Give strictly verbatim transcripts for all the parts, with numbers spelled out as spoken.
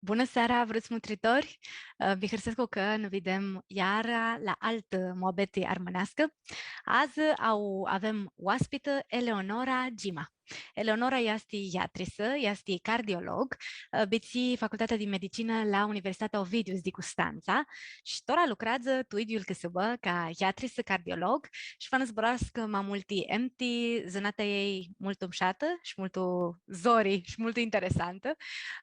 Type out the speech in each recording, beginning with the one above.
Bunã seara, vruts mutritori! Ã, mi hãrsescu cã nã videm iara la altã muabeti armãneascã. Adzã au, avem oaspitã Eleonora Gima. Eleonora easti iatrisã, easti cardiolog, ã, bitisi Facultatea di Medicinã la Universitatea Ovidius di Custantsa shi tora lucreadzã tu idyiul cãsãbã ca iatrisã cardiolog shi va nã zburascã ma multi emti zãnatea ei multu mushatã shi multu zori shi multu interesantã.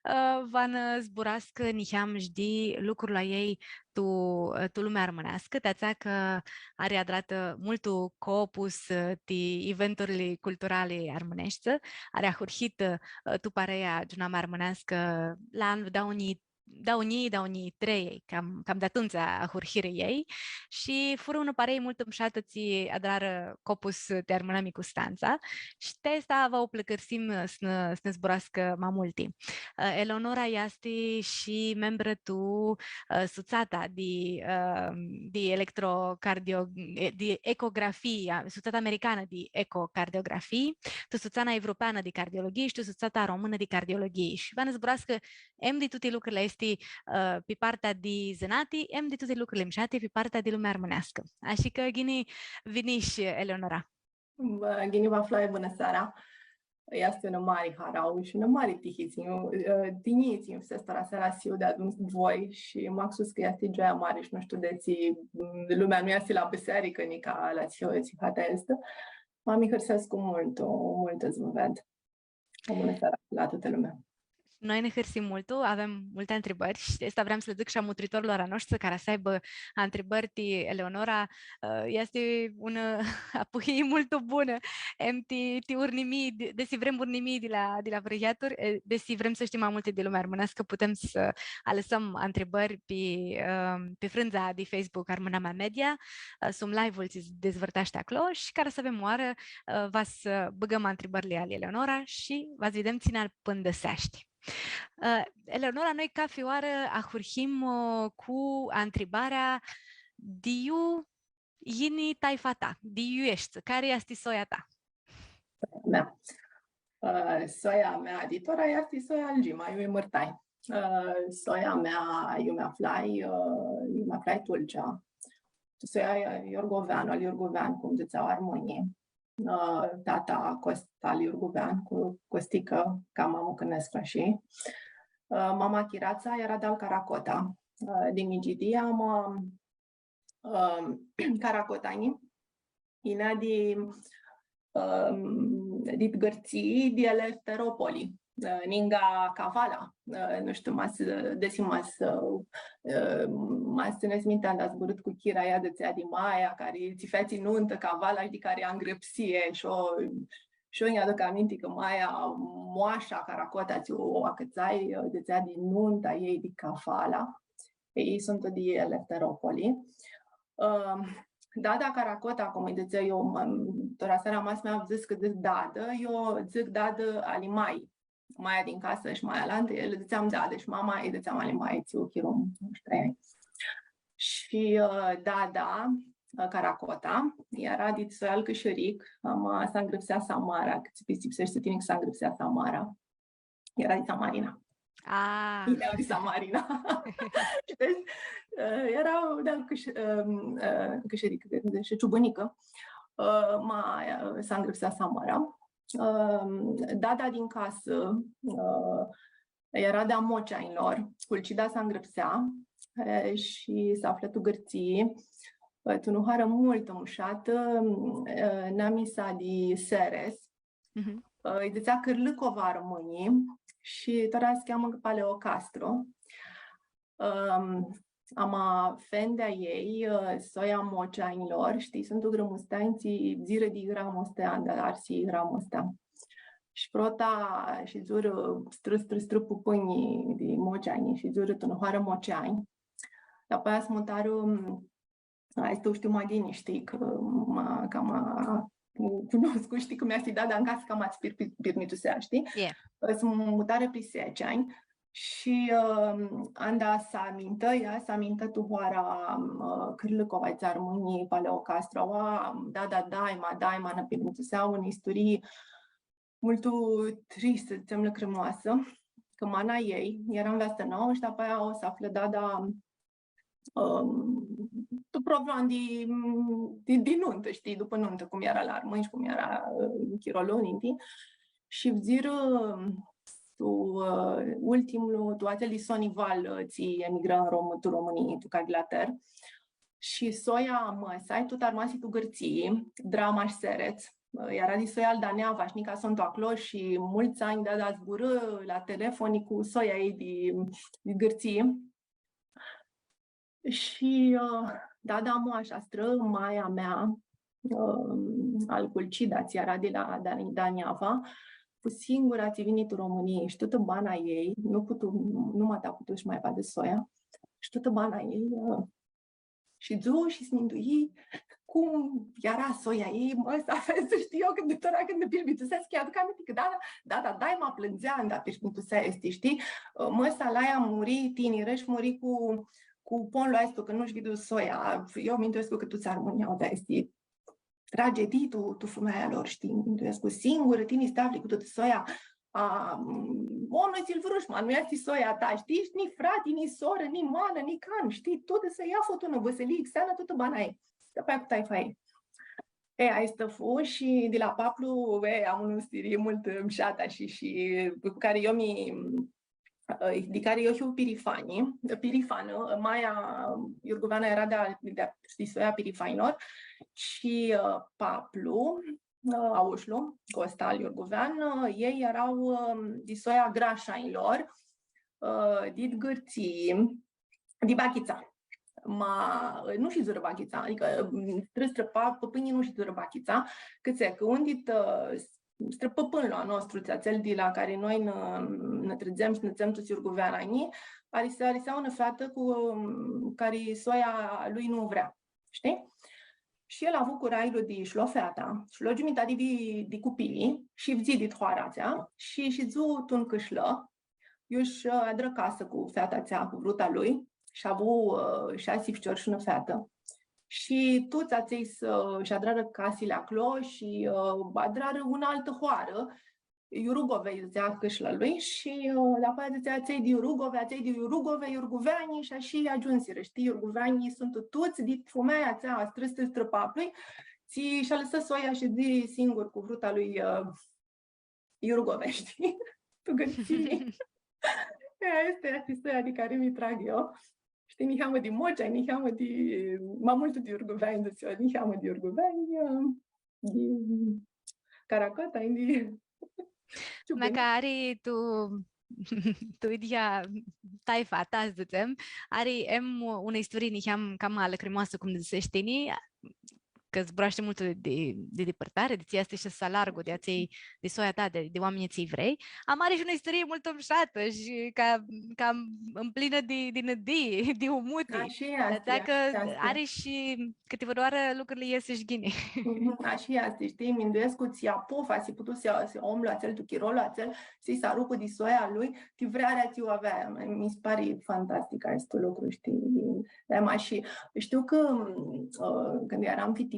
Ã, va nã zburascã niheam shi di lucrul a ei tu, tu lumea armãneascã, ti atsea cã ari adratã multu copus, ã, ti eventurli culturali armãneshti, ari ahurhitã, ã, tu parea Giunama Armãneascã la anlu dauã njilji, dauã njilji, dauã njilji trei, cam, cam di atumtsea ahurhirã elj, shi furã unã parei multu mushatã tsi adrarã copus ti Armãnami Custantsa, shi ti aestã va u pãlãcãrsim s-nã, s-nã zburascã ma multi. Ã, Eleonora easti shi membrã tu, ã, sutsata di, ã, di electrocardio-, e, di ecografii, a, sutsata americanã di ecocardiografii, tu sutsata evropeanã di cardiologhii shi tu sutsata românã di cardiologhii. Shi va nã zburascã em di tuti lucrili aesti, ã, pi partea di zãnati, em di tuti lucrili mushati pi partea di lumea armãneascã. Ashi cã ghini vinish, Eleonora. Bã, ghini vã aflai, bunã seara! Easti unã mari harauã shi unã mari tihi tsi nj-, ã, tinjii tsi nj-u fusesi tora seara s-hiu deadun cu voi shi maxus cã easti gioia mari shi nu shtiu di tsi, m, lumea nu easti la bisearicã, nica la tsi, tsi hata easti. Ma mi hãrsescu multu, multu s-vã ved. Bunã seara la tutã lumea! Noi nã hãrsim multu, avem multi ntribãri shi aestã vream s-lã dzãc shi a mutritorlor a noshtri, cara s-aibã ntribãri ti Eleonora, ã, easti unã apuhii multu bunã. Em ti, ti urnimii, di-, desi vrem urnimii di la, di la vãrã yeaturi, e, desi vrem s-shtim ma multi di lumea armãneascã, putem s-alãsãm ntribãri pi, ã, pi frãndza di Facebook Armãnamea Media, ã, sum live-ul tsi s-dizvãrteashti aclo shi cara s-avem oarã, ã, va s-bãgãm ntribãrli ali Eleonora shi va s-videm tsi nã apãndãseashti. Ã, Eleonora, noi cafi oarã ahurhim, ã, cu ntribarea, di iu yini taifa ta, di iu eshti, cari easti soia ta? Mea. Ã, soia mea di tora easti soia al Gima, iu mi mãrtai. Ã, soia mea, iu mi aflai, ã, iu mi aflai Tulcea. Soia Iorgoveanu, al Iurguvean, cum dzãtsea armãnjlji. Ã, tata Costa al Iurguvean, cu Costicã, ca mamã cãnescu shi. Ã, mama Chiratsa eara di al Caracota. Ã, di Migidia, ma, ã, Caracotanji, yinea di, ã, di Gãrtsii, di Elefteropoli, ã, ninga Cavala, ã, nu shtiu, ma s-, desi ma s-, ã, ma s-tsãnets minti, anda zburãt cu Chira, ea dzãtsea di maia, cari tsi featsi nuntã Cavala, shi di cari angrãpsi, e, shi o, shi eu nj-aduc aminti cã maia, moasha Caracota, tsi u acãtsai, ã, dzãtsea di nunta ei di Cavala. Elj suntu di Elefteropoli. Ãm, dada Caracota, cum lji dzãtsea eu, m-, tora seara ma s-mi avdzãts cã dzãc dadã, eu dzãc dadã ali mai. Maia din casã shi maia alanti, lã dzãtseam dadã shi mama, lji dzãtseam ali mai, tsi u chirum, nu shtiu, trei anj. Shi, ã, dada, ã, Caracota, eara di soia al Cãshãric, ama s-angrãpsea Samara, cã tsi pistipseshti tini cã s-angrãpsea Samara. Eara di Samarina. Ah. Eara di Samarina. Shi, ã, eara di al Cãsh-, ã, ã, Cãshãric, deci Ciubãnicã. Ã, ma, ã, s-angrãpsea Samara. Ã, dada din casã, ã, eara di a Moceanjlor, Culcida s-angrãpsea, ã, shi s-aflã tu Gãrtsii, ã, tu unã hoarã multu mushatã, ã, namisa di Seres, Mhm. Ã, lji dzãtsea Cãrlãcova armãnjlji shi tora s-cheamã Paleocastro. Ãm, ama fendi a ljei, ã, soia Moceanjlor, shtii, suntu grãmusteanj tsi dzirã di Gramustea, anda arsi Gramustea. Shi prota shidzurã strã, strã, strã pãpãnj di Moceanj, shidzurã tu unã hoarã Moceanj. Dapoaia s-mutarã, Aestã u shtiu ma ghini, shtii, cã ma, cama, u cunoscu, shtii, cã mi-easti dada tu casã, cama tsi pir-, pir-, pirmitusea, shtii? E. S-mutarã pi Seceanj shi, ã, anda s-amintã, ea s-amintã tu hoara, ã, Cãrlãcova, tsi armãnjlji, Paleocastro, aua, dada daima, daima nã pirmitusea unã isturii multu tristã, dzãtsem, lacrimoasã, cã mana ei eara nveastã nauã shi dapoaia u s-aflã dada, ãm, tu program di, di, di nuntã, shtii, dupã nuntã, cum eara la armãnj shi cum eara, ã, chirolu ninti. Shi fudzirã, ã, tu, ã, ultimlu, tu atsel di Sonival, ã, tsi emigrã tu Rom-, tu Romãnii, tu Caglater. Shi soia a mã-sai tut armasi tu Gãrtsii, Drama shi Serets, ã, eara di soia al Daneava, shi nica suntu aclo shi multsã anj dada zburã la telefoni cu soia ei di, di Gãrtsii. Shi, ã, dada mu ash astrã, maia mea, ã, al Culcida, tsi eara di la Dan-, Daneava, fu singura tsi vini tu Romãnii shi tutã bana ei, nu putu, nu ma ta putu s-ma vadã soia, shi tutã bana ei, ã, shidzu shi s-mindui cum eara soia ei, mã, s-aflã, s-shtiu eu, cãndu tora, cãndu pirmitusea, s-aduc aminti cã dada, dada, dada ma plãndzea, anda pirmitusea, easti, shtii? Mã-sa laia muri tinirã shi muri cu, cu ponlu aestu, cã nu-sh vidu soia. Eu minduescu cã tuts armãnjlji au di aesti tragedii tu, tu fumealja lor, shtii? Minduescu singurã, tini s-ti afli cu tutã soia, a, o, noi tsi-l vrush, ma nu easti soia ta, shtii? Shi ni frati, ni sorã, ni manã, ni can, shtii? Tutã soia fu tu unã vãsilii xeanã, tutã bana ei. Dapoaia cu taifa ei. E, aestã fu shi di la paplu, e, am unã isturii multu, ã, mshatã shi, shi cu cari eu mi, ã, di cari eu hiu pirifani, pirifanã, maia Iurguveanã eara di, di, di soia pirifanjlor shi, ã, paplu, ã, aushlu, Costa al Iurguvean, ã, elj eara, ã, di soia Grashanjlor, ã, dit Gãrtsii, di Bachitsa. Ma, nu shidzurã Bachitsa, adicã, ã, strã-, strãpa-, pãpãnjlji nu shidzurã Bachitsa, cãtse, cã un dit, ã, strãpãpãnlu a nostru, atsel di la cari noi nã, nã trãdzem shi nã dzãtsem tuts Iurguveanj, ari s-, ari s-aibã unã featã cu, ã, cari soia lui nu vrea, shtii? Shi el avu curailu di sh-lo feata, sh-lo giumitati di, di cupili shi fudzi di hoara atsea shi, shi shidzu tu un cãshlã, iu sh-, ã, adrã casã cu feata atsea, cu vruta lui, shi avu, ã, shasi ficiori shi unã featã. Shi tuts atselj s-, ã, sh-adrarã casili aclo shi, ã, adrarã unã altã hoarã, Iurugove, lji dzãtsea cãshlãlui, shi, ã, dapoaia dzãtsea, atselj di Iurugove, atselj di Iurugove, Iurguveanj, shi ashi agiumsirã, shtii, Iurguveanj suntu tuts di fumealja atsea a strã-, strã-, strãpaplui, tsi sh-alãsã soia shi di singur cu vruta lui, ã, Iurugove, shtii? Tu Gãrtsii. E, aestã easti, easti soia di cari mi trag eu. Shtii, niheamã di Mocea, niheamã di, ma multu di Iurguveanj, dzãc eu, niheamã di Iurguveanj, ã, di Caracota, di Ciucãnj. Ma cã ari tu, tu idyea taifa ta, s-dzãtsem, ari, em unã isturii niheam cama lacrimosã, cum dzãsesh tini, cã zburashti multu di, di, di dipãrtari, di tsi easti shi s-alargu di atselj, di soia ta, di, di oaminjlji tsi-lj vrei. Ama ari shi unã isturii multu mshatã shi ca, ca mplinã di, di nãdii, di umuti. Ashi easti, ashi easti. Dzãc cã ari shi cãtivãrãoarã lucrili ies shi ghini. Mhm, ashi easti, shtii, minduescu, tsi apufa, tsi putu s-, s-, omlu atsel, tu chirolu atsel, s-, s-arupã di soia lui, ti vrearea tsi u avea. Mi s-pari fantastic aestu lucru, shtii? Di, di, ma shi, shtiu cã, ã, cãndu earam fiticã,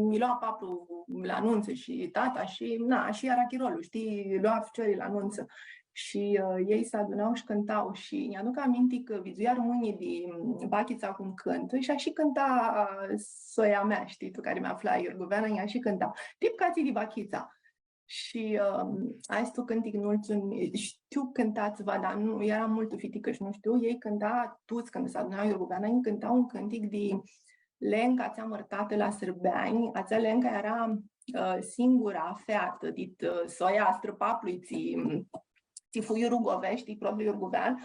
mi loa paplu la nuntsã shi tata shi, na, shi eara chirolu, shtii? Loa ficiorlji la nuntsã. Shi, ã, elj s-aduna shi cãnta shi nj-aduc aminti cã vidzui armãnjlji di, ãm, Bachitsa cum cãntã shi ashi cãnta, ã, soia mea, shtii, tu cari mi aflai, Iurguveanã, ea shi cãnta. Tip ca tsi di Bachitsa. Shi, ãm, aestu cãntic nu-l tsãn, shtiu cãnta tsiva, dar nu, earam multu fiticã shi nu shtiu, elj cãnta, tuts cãndu s-aduna Iurguveanã, elj cãnta un cãntic di Lenca atsea mãrtatã la sãrbeanj, atsea Lenca eara, ã, singura featã dit, ã, soia a strãpaplui tsi, tsi fu Iurugove, shtii, propriu Iurguvean,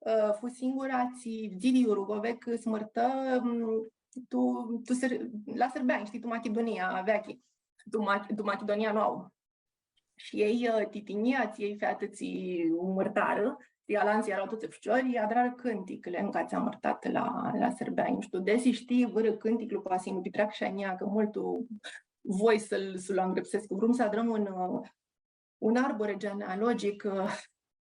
ã, fu singura tsi fudzi di Iurugove cã s-mãrtã, ãm, tu, tu Sãr-, la sãrbeanj, shtii, tu Machidunia veaclji, tu Ma-, tu Machidunia Noauã. Shi elj, ã, ti tinjia atselj featã tsi u mãrtarã, shi alantsã eara tuts ficiori, adrarã cãntic, Lenca atsea mãrtatã la, la sãrbeanj. Nu shtiu, desi shtii vãrã cãntic, lu poati s-nji pitreacã shi a njia, cã multu voi s-lu, s-lu angrãpsescu. Vrum s-adrãm un, ã, un arbure genealogic, ã,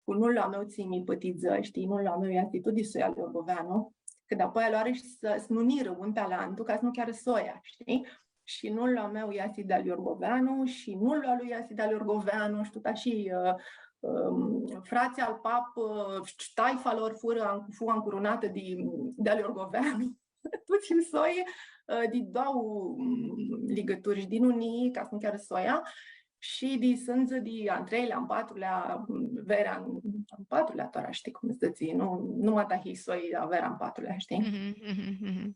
cu nunlu a meu tsi mi pãtidzã, shtii, nunlu a meu easti tut di soia al Iurguveanu, cã dapoaia loarã shi s-, s-nunirã un pi alantu, ca s-nu chearã soia, shtii? Shi nunlu a meu easti di al Iurguveanu, shi nunlu a lui easti di al Iurguveanu, shi tut ashi, ã, ãm, fratslji al pap, ã, taifa lor furã, fu ancurunatã di, di ali Orgoveanu. Tuts him soi, ã, di doauã, ãm, ligãturi, shi di nunii, ca s-nu chiarã soia, shi di sãndzã di a treilea, a patrulea, ãm, verea, a patrulea, tora, shtii cum s-dzãtsi, nu, nu ma ta hii soi, a verea, a patrulea, shtii? Mhm, mhm, mhm.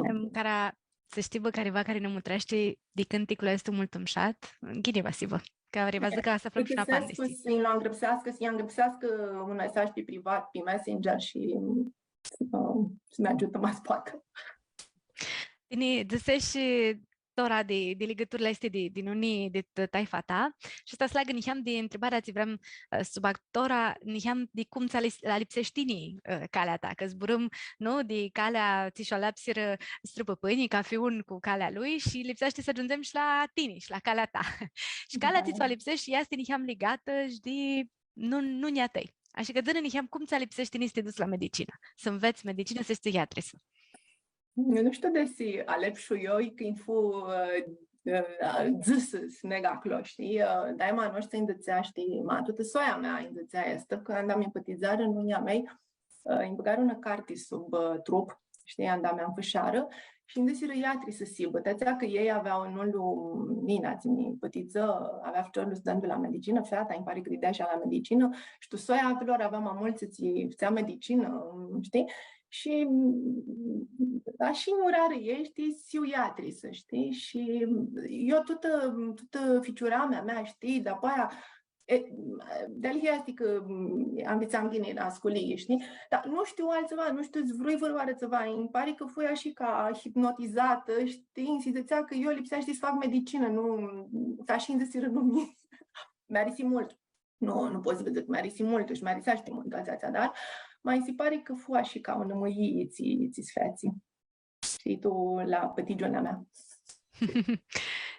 Em, cara, s-shtii, bã, cariva cari nã mutreashti di cãnticlu aestu multu mushat, ghini va s-hibã. Cã va s-dzãcã, va s-aflãm shi nã apandisi. Plictiseascã s-nj-lu angrãpseascã, s-nj-angrãpseascã un mesaj pi privat, pi Messenger shi, ã, s-mi agiutã ma s-poatã. Tini dzãseshi tora di, di ligãturli aesti di, di nunii, di t-, taifa ta. Shi aestã s-leagã niheam di ntribarea tsi vream, ã, s-u bag tora, niheam di cum tsã alis-, alipseshi tini, ã, calea ta, cã zburãm, nu, di calea tsi sh-u alipsirã strãpãpãnjlji, cafi un cu calea lui, shi lipseashti s-agiundzem shi la tini, shi la calea ta. Shi calea tsi tsã alipseshi easti niheam ligatã shi di nu, nu nj-atei. Ashi cã dzã-nã niheam cum tsã alipseshi tini s-ti duts la medicinã, s-nvets medicinã, s-eshti psihiatrisã. Nu shtiu desi alepshu eu, cã fu, ã, ã, dzãsã s-neg aclo, shtii? Ã, daima a noshtri nj-dzãtsea, shtii, ma tutã soia mea nj-dzãtsea aestã, cã anda mi mpãtidzarã nunjlji a mei, ã, nj-bãgarã unã carti sub, ã, trup, shtii, anda mi anfãsharã, shi nj-dzãsirã iatrisã s-hibã, ti atsea cã elj avea unlu, nina, tsi mi mpãtidzã, avea ficiorlu s-da la medicinã, feata, nji pari cã dãdea shi ea la medicinã, shi tu soia a lor avea ma multsã tsi fãtsea medicinã, shtii? Shi, mm, ashi nj-urarã elj, shtii, s-hiu iatrisã, shtii? Shi eu tutã, tutã ficiuramea mea, shtii, dapoaia, e, dealihea easti cã, mm, anvitsam ghini la sculii, shtii? Dar nu shtiu altsiva, nu shtiu, s-vrui vãrãoarã tsiva, nji pari cã fui ashi ca hipnotizatã, shtii? Nji si dzãtsea cã eu lipsea, shtii, s-fac medicinã, nu, ashi nji dzãsirã, nu mi, mi arisi multu. Nu, nu pot s-dzãc cã mi arisi multu shi mi ariseashti multu atsea, dar ma nji si pari cã fu ashi ca unã mãyii tsi, tsi s-featsi. Shi tu la pãtigiunea mea.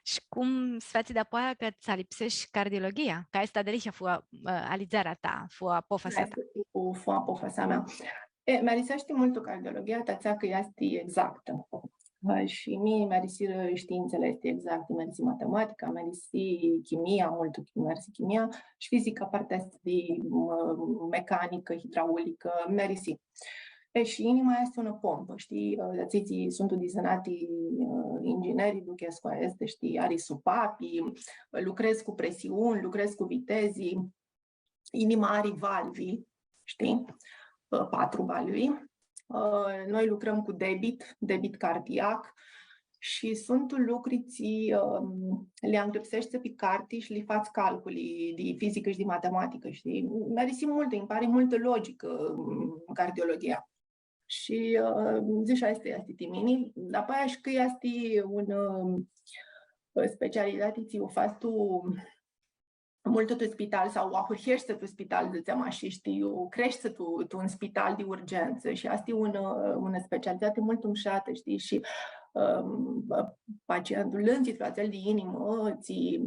Shi cum s-featsi dapoaia cã tsã alipseshi cardiologia? Cã aestã dealihea fu, ã, alidzearea ta, fu apofasea ta. Aestã fu, fu apofasea mea. E, mi ariseashti multu cardiologia, ti atsea cã easti exactã. Ã, shi mini mi arisirã shtiintsãli aesti exacti, mi arisi matematica, mi arisi chimia, multu chi-, mi arisi chimia, shi fizica, partea aestã di, ã, mecanicã, hidraulicã, mi arisi. E, shi inima easti unã pompã, shtii? Ã, atselj tsi suntu di zãnati, ã, ingineri, duchescu aestã, shtii? Ari supapi, lucredz cu presiuni, lucredz cu vitezi. Inima ari valvi, shtii? Ã, patru valvi. Ã, noi lucrãm cu debit, debit cardiac, shi suntu lucri tsi, ãm, li angrãpseshti pi carti shi li fats calculi di fizicã shi di matematicã, shtii? Mi arisi multu, nji pari multã logicã, ãm, cardiologia. Shi, ã, dzãsh, aestã easti ti mini. Dapoaia shi cã easti un, ãm, specialitati tsi u fats tu multu tu spital sau ahurheshti tu spital, dzãtsem ashi, shtii, creshti tu, tu un spital di urgentsã shi aestã e un, ã, unã specialitati multu mushatã, shtii, shi, ãm, pacientul, lãndzitlu atsel di inimã, tsi,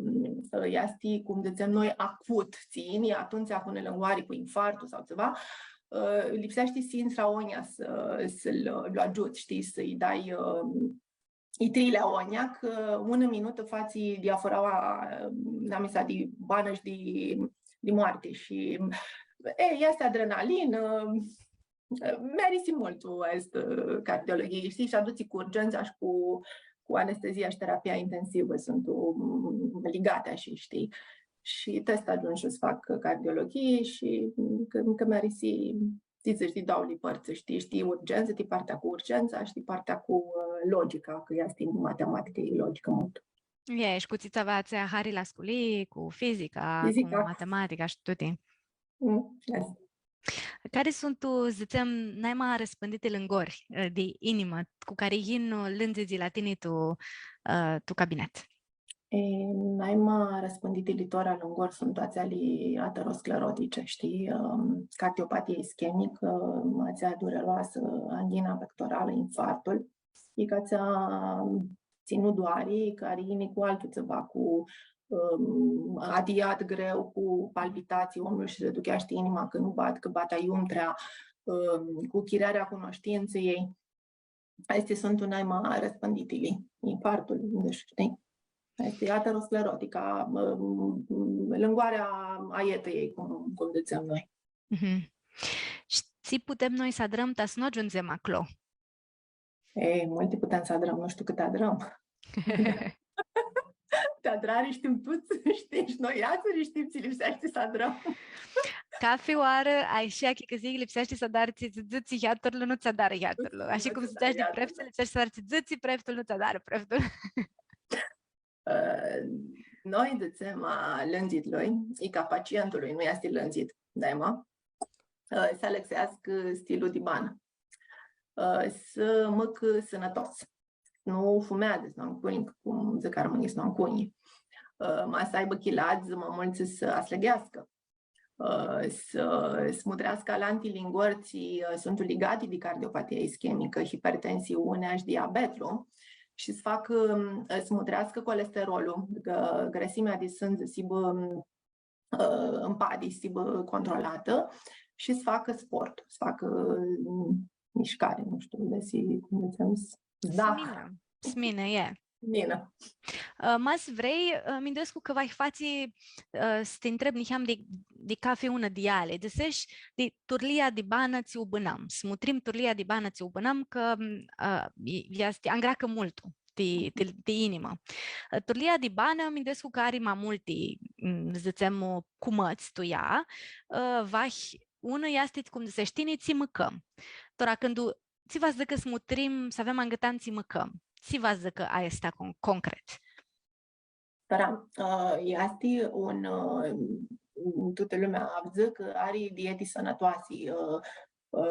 ã, easti, cum dzãtsem noi, acut, tsi yini atumtsea cu nã lãngoari, cu infarctul sau tsiva, ã, lipseashti s-intri aonja s-, s-lu, lu agiuts, shtii, s-lji dai, ã, itriili aonja, cã unã minutã fatsi diaforaua, namisa di banã shi di, di moarti. Shi, e, easti adrenalinã, mi arisi multu aestã, ã, cardiologhii, shtii, shi adutsi cu urgentsã shi cu, cu anestezia shi terapia intensivã suntu, ãm, ligati ashi, shtii? Shi ti aestã agiumshu s-fac cardiologhii shi, ãm, cã, cã mi arisi, tsi dzãts, di doauãli pãrtsã, shtii, shtii, urgentsã, di partea cu urgentsa shi di partea cu, ã, logica, cã easti matematicã, e logicã multu. E, shi cu tsi ts-avea atsea hari la sculii, cu fizica, cu matematica shi tuti. Mm, easti. Cari suntu, dzãtsem, naima arãspãnditi lãngori, ã, di inimã, cu cari yin lãndzitslji la tini tu, ã, tu cabinet? E, naima arãspãnditili tora lãngori suntu atseali aterosclerotice, shtii? Ãm, cardiopatia ischemicã, atsea dureroasã, anghina pectoralã, infarctul. E ca atsea tsi nu doari, cari yini cu altu tsiva, cu, ãm, adiat greu, cu palpitatsii, omlu shi s-ducheashti inima cã nu bat, cã bati aiumtrea, ãm, cu chirarea cunoshtintsãljei. Aesti suntu naima arãspãnditili, infarctul, nu shtiu, shtii? Easti aterosclerotica, ãm, lãngoarea a etãljei, cum, cum dzãtsem noi. Mhm. Shi tsi putem noi s-adrãm ta s-nu agiundzem aclo? E, multi putem s-adrãm, nu shtiu cãt adrãm. Ti adrari shtim tuts, shtii, shi noi atsea shtim tsi lipseashti s-adrãm. Cafi oarã, ai shi achicãsii, lipseashti s-adari tsi dzãtsi psihiatrlu, nu tsã adarã psihiatrlu. Ashi cum dzãtseash di preftul, lipseashti s-adari tsi dzãtsi preftul, nu tsã adarã preftul. Ã, noi dzãtsem a lãndzitului, i ca pacientului, nu easti lãndzit, daima, ã, s-alãxeascã stilul di banã. Ã, s-mãcã sãnãtos. Nu fumeadzã, s-nu ancunji, cum dzãc armãnjlji, s-nu ancunji. Ã, ma s-aibã chilats, ma multsã s-aslãgheascã. Ã, s-, s-mutreascã alanti lingori tsi, ã, suntu ligati di cardiopatia ischemicã, hipertensiunea shi diabetlu, shi s-facã, ã, s-mutreascã colesterolu, gã-, grãsimea di sãndzi s-hibã, ã, mpadi, s-hibã controlatã shi s-facã sport, s-facã, ã, mishcari, nu shtiu, desi, cum dzãtsem, s-, da. Sminã. Sminã, e. Sminã. Ã, ma s-vrei, ã, minduescu cã va fatsi, ã, s-ti ntreb niheam di, di cafi unã di eali. Dzãsesh di turlia di banã tsi u bãnãm. S-mutrim turlia di banã tsi u bãnãm, cã, ã, e-, easti, angreacã multu ti, ti, ti inimã. Ã, turlia di banã, minduescu cã ari ma multi, m, dzãtsem, cumãts tu ea, ã, vahi, unã easti, cum dzãsesh tini, tsi mãcãm. Tora, cãndu tsi va s-dzãcã s-mutrim, s-avem angãtan tsi mãcãm? Tsi va s-dzãcã aestã con-, concret? Tora, ã, easti un, ã, tutã lumea avdzã cã ari dieti sãnãtoasi, ã, ã,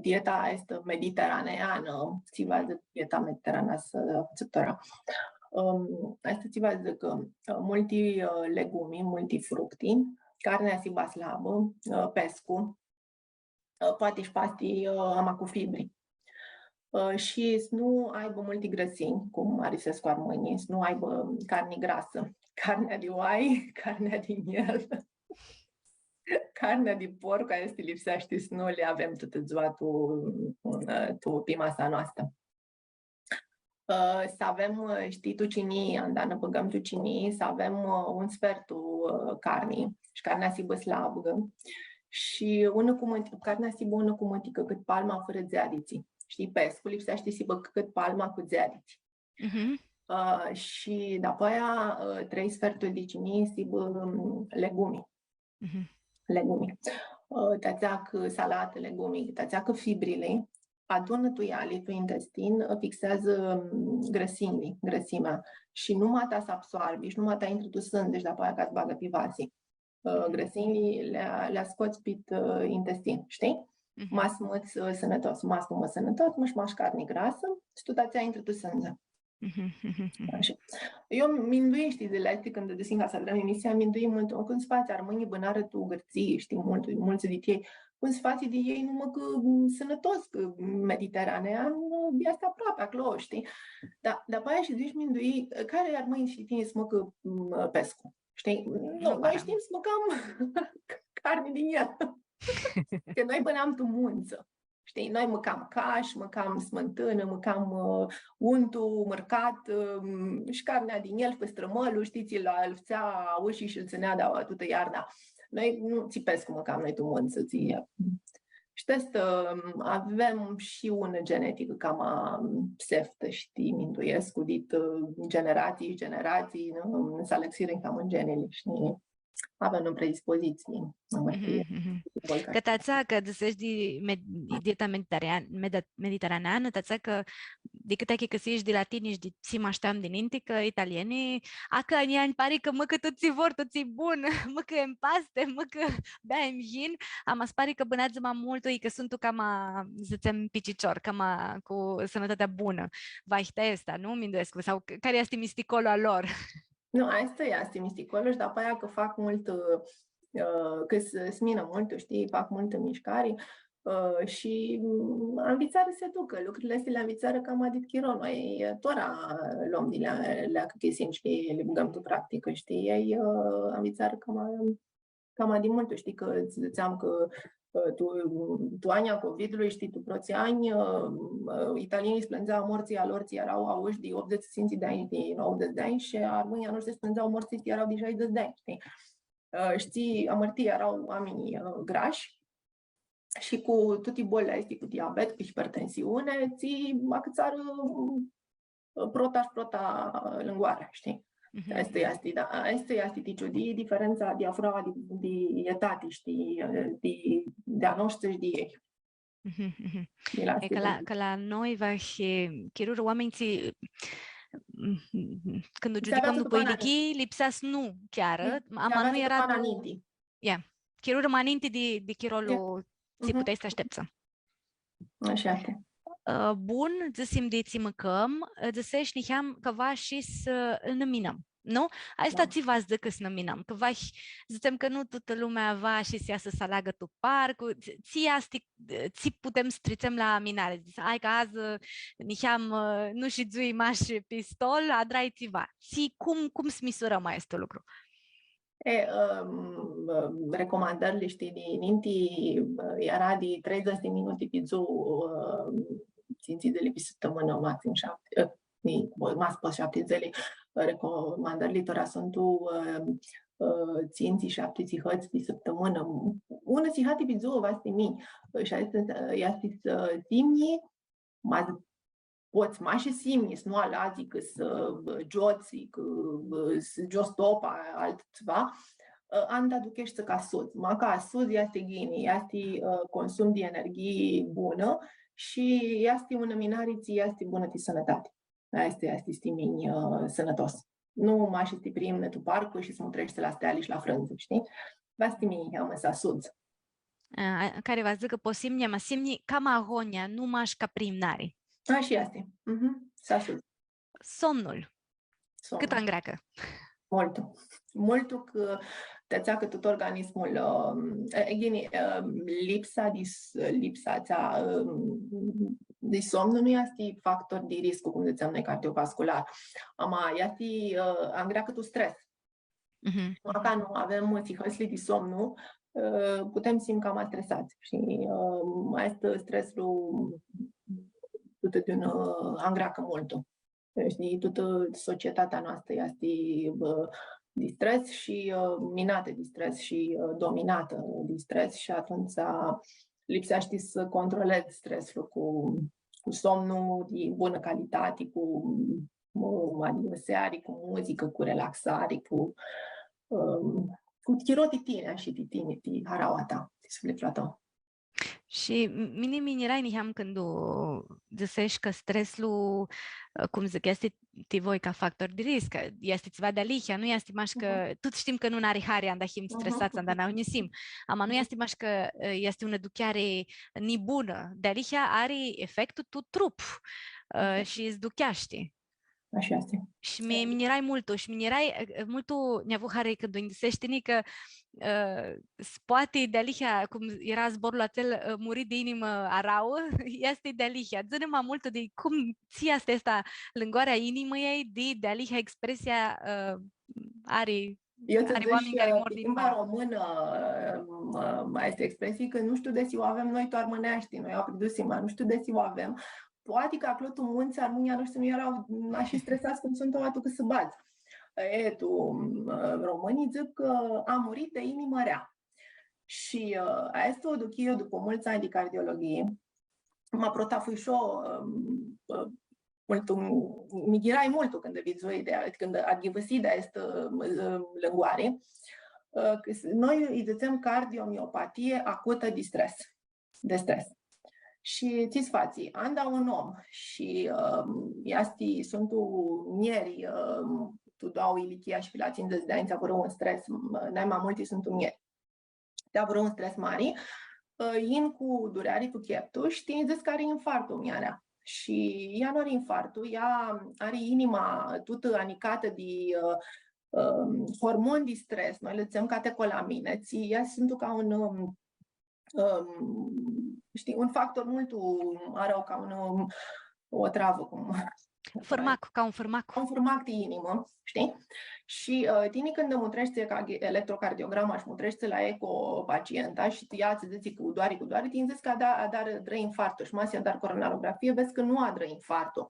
dieta aestã mediteraneanã, tsi va s-dzãcã dieta mediteraneanã, s-, tora. Ãm, aestã tsi va s-dzãcã, ã, multi, ã, legumi, multi fructi, carnea s-hibã slabã, ã, pescu, ã, poati shi pasti, ã, ama cu fibri. Ã, shi s-nu aibã multi grãsimi, cum arisescu armãnjlji, s-nu aibã carni grasã. Carnea di oai, carnea di njel, carnea di porcu, aesti lipseashti s-nu li avem tutã dzua tu, ã, tu, pi masa noastrã. Ã, s-avem, ã, shtii, tu cinii, anda nã bãgãm tu cinii, s-avem, ã, un sfertu, ã, carni, shi carnea s-hibã slabã, shi unã cumãti-, carnea s-hibã unã cumãticã, cãt palma, fãrã dzeaditsi. Shtii, pescu lipseashti s-hibã cãt palma cu dzeaditsi. Mhm. Ã, shi dapoaia, ã, trei sferturi di cinii s-hibã, m, legumi. Mhm. Legumi. Ã, ti atsea cã salatã, legumi, ti atsea cã fibrili adunã tu eali, tu intestin, ã, fixeadzã, m, grãsimli, grãsimea. Shi numata s-absoarbi, shi numata intrã tu sãndzi, shi dapoaia ca s-bagã pi vasi. Ã, grãsimli li, li scots pit, ã, intestin, shtii? Mhm. Ma s-mãts, ã, sãnãtos, ma s-nu mãts sãnãtos, ma sh-mash carni grasã, shi tut atsea intrã tu sãndzi. Mhm, mhm, mhm. Ashi. Eu minduii, shtii, dzãlili aesti, cãndu dzãsim ca s-adrãm emisia, minduii multu, cum s-fatsi, armãnjlji bãnarã tu Gãrtsii, shtii, multu, multsã di elj, cum s-fatsi di elj nu mãcã, m, sãnãtos, cã Mediteranean, easti aproapi aclo, shtii? Da, dapoaia shi dzãts, minduii, cari armãnj shtii tini s-mãcã, m, pescu, shtii? Nu, nu, noi prea shtim s-mãcãm carni di njel. Cã noi bãnam tu muntsã. Shtii, noi mãcam cash, mãcam smãntãnã, mãcam, ã, untu, mãrcat, ã, shi carnea di njel, pãstrãmãlu, shtii, tsi lu fãtsea aushi shi lu tsãnea di tutã iarna. Noi nu, tsi pescu mãcam noi tu muntsã, tsi, ã, shi aestã, ã, avem shi unã geneticã cama pseftã, shtii, minduescu, dit, ã, generatsii, generatsii, nu, s-alãxirã cama genili, shtii? Avem unã predispozitsii, nu ma shtiu. Mhm, mhm. Cã ti atsea cã dzãsesh di med-, dieta meditarian-, meda-, mediteraneanã, ti atsea cã di cãti achicãsii di la tini shi di tsi ma shteam di ninti, cã italienii, acã nj-, nj-pari cã mãcã tut tsi vor, tut tsi bun, mãcã empaste, mãcã bea emjin, ama s-pari cã bãneadzã ma multu, i cã suntu cama, dzãtsem, pi cicior, cama cu sãnãtatea bunã. Vahi ti aestã, nu? Minduescu, sau c-, cari easti misticolu a lor? Nu, aestã easti misticolu shi dapoaia cã fac multã, ã, cã s-, sminã multu, shtii, fac multã mishcari, ã, shi, m, anvitsarã s-aducã. Lucrili aesti li anvitsarã cama dit chiro, noi, ã, tora lom di li, li achicãsim shi li bãgãm tu practicã, shtii? Elj, ã, anvitsarã cama, cama di multu, shtii, cã tsã dzãtseam cã ã, tu, tu anjlji a COVID-ului, shtii, tu protslji anj, ã, ã, italienjlji s-plãndzea mortsãlj a lor, tsi eara aushi di optzeci shi tsintsi di anj, di nouăzeci di anj, shi armãnjlji a noshtri s-plãndzea mortsãlj, tsi eara di shaidzãts di anj, shtii? Ã, shtii, amãrtii, eara oaminj, ã, grashi shi cu tuti bolili aesti, cu diabet, cu hipertensiune, tsi acãtsarã, ã, prota shi prota lãngoarea, shtii? Mhm. Aestã easti, da, aestã easti, ti ciudii, diferentsa, diaframa di, di etati, shtii, di, di a noshtri shi di elj. Mhm, mhm. Di la E, cã la, aspectul cã la noi va, e, chirurã oaminj tsi, mm, cãndu Tsi avea giudicãm dupã ilichii, lipsea s-nu chiarã, E, tsi ama avea nu eara tu, ninti. Ia, chirurã ma ninti di, di chirolu tsi Mhm. puteai s-ti ashteptsã. Ashi easti. Ã, bun, dzãsim di tsi mãcãm, dzãsesh niheam cã va shi s-nã minãm, nu? Aestã Da. tsi va s-dzãcã s-nã minãm, cã va, dzãtsem cã nu tutã lumea va shi s-easã s-aleagã tu parcu, tsi, tsi easti, tsi putem s-tritsem la minari? Dzãts, ai cã adzã, niheam, nu shidzui mash pi stol, adrai tsiva. Tsi, cum, cum s-misurãm aestu lucru? E, ãm, ãm, recomandãrli, shtii, di ninti, ã, eara di treidzãts di minuti pi dzuã, ã, tsintsi dzãli pi sãptãmãnã, maxim shapti, ã, di, bun, maxim shapti dzãli, ã, recomandãrli tora suntu, ã, ã, tsintsi, shapti tsihãts pi sãptãmãnã. Unã tsihati pi dzuã, va s-ti minj. Shi aestã, ã, easti s-, ã, s-imnji, ma pots mash s-imnji, s-nu aladzi cã s-, ã, giots, cã, ã, s-giots topa, altu tsiva, ã, anda aducheshti ca s-sudz. Ma ca s-sudz easti ghini, easti, ã, consum di energhii bunã shi easti unã minari tsi easti bunã ti sãnãtati. Aestã easti, s-ti minj, ã, sãnãtos. Nu mash s-ti priimnã tu parcu shi s-mutreshti la steali shi la frãndzã, shtii? Va s-ti minj, ama s-sudz. A, a, cari va s-dzãcã cã pots s-imnji, ma s-imnji cama agonja, nu mash ca priimnari. Ashi easti. Mhm. S-sudz. Somnul. Somnul. Cãt angreacã? Multu. Multu, cã ti atsea cã tut organismul, ã, e, e, ghini, ã, lipsa di s-, lipsa atsea, ã, di somnu nu easti factor di riscu, cum dzãtsem noi, cardiovascular. Ama easti, ã, angreacã tu stres. Mhm. Dacã nu avem tsihãtsli di somnu, ã, putem s-him cama stresats. Shi, ã, aestu streslu, tutã di un, ã, angreacã multu. Shtii, tutã societatea noastrã easti, ã, di stres shi, ã, minatã di stres shi, ã, dominatã di stres shi atumtsea lipseashti s-controledz streslu cu, cu somnu di bunã calitati, cu, ã, adivãseari, cu muzicã, cu relaxari, cu, ã, cu chiro ti tini, ashi, ti tini, ti haraua ta, ti suflitlu a tãu. Shi m-, mini mi njirai niheam cãndu dzãsesh cã streslu, ã, cum dzãc, easti ti voi ca factor di risc, cã easti tsiva dealihea, nu easti mash cã, Mhm. tuts shtim cã nu nã ari hari anda him Mhm. stresats, anda nã agunjisim. Ama nu Mhm. easti mash cã, ã, easti unã aducheari nibunã. Dealihea ari efectul tu trup, ã, Exact. shi s-ducheashti. Ashi easti. Shi mi, mi njirai multu, shi mi njirai, e, e, multu nj-avu hari cãndu nj-dzãsesh tini cã, e, s-poati dealihea, cum eara zborlu atsel, e, muri di inimã arauã, easti dealihea. Dzã-nã ma multu di cum tsi easti aestã lãngoarea inimãljei, di dealihea expresia, e, ari Eu tsã ari dzãc, oaminj cari mor di limba infarct. Românã, ã, ã, aestã expresii, cã nu shtiu desi u avem noi tu armãneashti, noi u aprindusim, ma nu shtiu desi u avem. Poati cã aclo tu muntsã armãnjlji a noshtri nu eara ashi stresats cum suntu aoa tu cãsãbadz. E, tu, ã, romãnjlji dzãc cã a murit di inimã rea. Shi, ã, aestã u aduchii eu dupã multsã anj di cardiologhii. Ma prota fui shi eu, ã, ã, multu, mi njirai multu cãndu vidzui di, cãndu aghivãsii di aestã, ã, lãngoari, ã, cã s-, noi lji dzãtsem cardiomiopatie acutã di stres, di stres. Shi tsi s-fatsi, anda un om shi, ã, easti, suntu mljeri, ã, tu doauã ilichii shi pi la tsindzãts di anj, tsi avurã un stres, ã, nai ma multi suntu mljeri. Tsi avurã un stres mari, ã, yin cu dureari tu cheptu, shtii, dzãc cã ari infarctu mljarea. Shi ea nu ari infarctu, ea ari inima tutã anicatã di, ã, ã, hormoni di stres, noi lã dzãtsem catecolamine, tsi ea suntu ca un, ãm, ãm, shtii, un factor multu arãu, ca un, ãm, o travã, cum Fãrmac, ca un fãrmac. Un fãrmac di inimã, shtii? Shi, ã, tini cãndu mutreshti ca ghi-, electrocardiograma shi mutreshti la eco pacienta shi tu ea tsã dzãtsi cã u doari, cã u doari, tini dzãts cã ada-, adarã, adrã infarctul shi ma s-adari coronarografie, vedz cã nu adrã infarctul.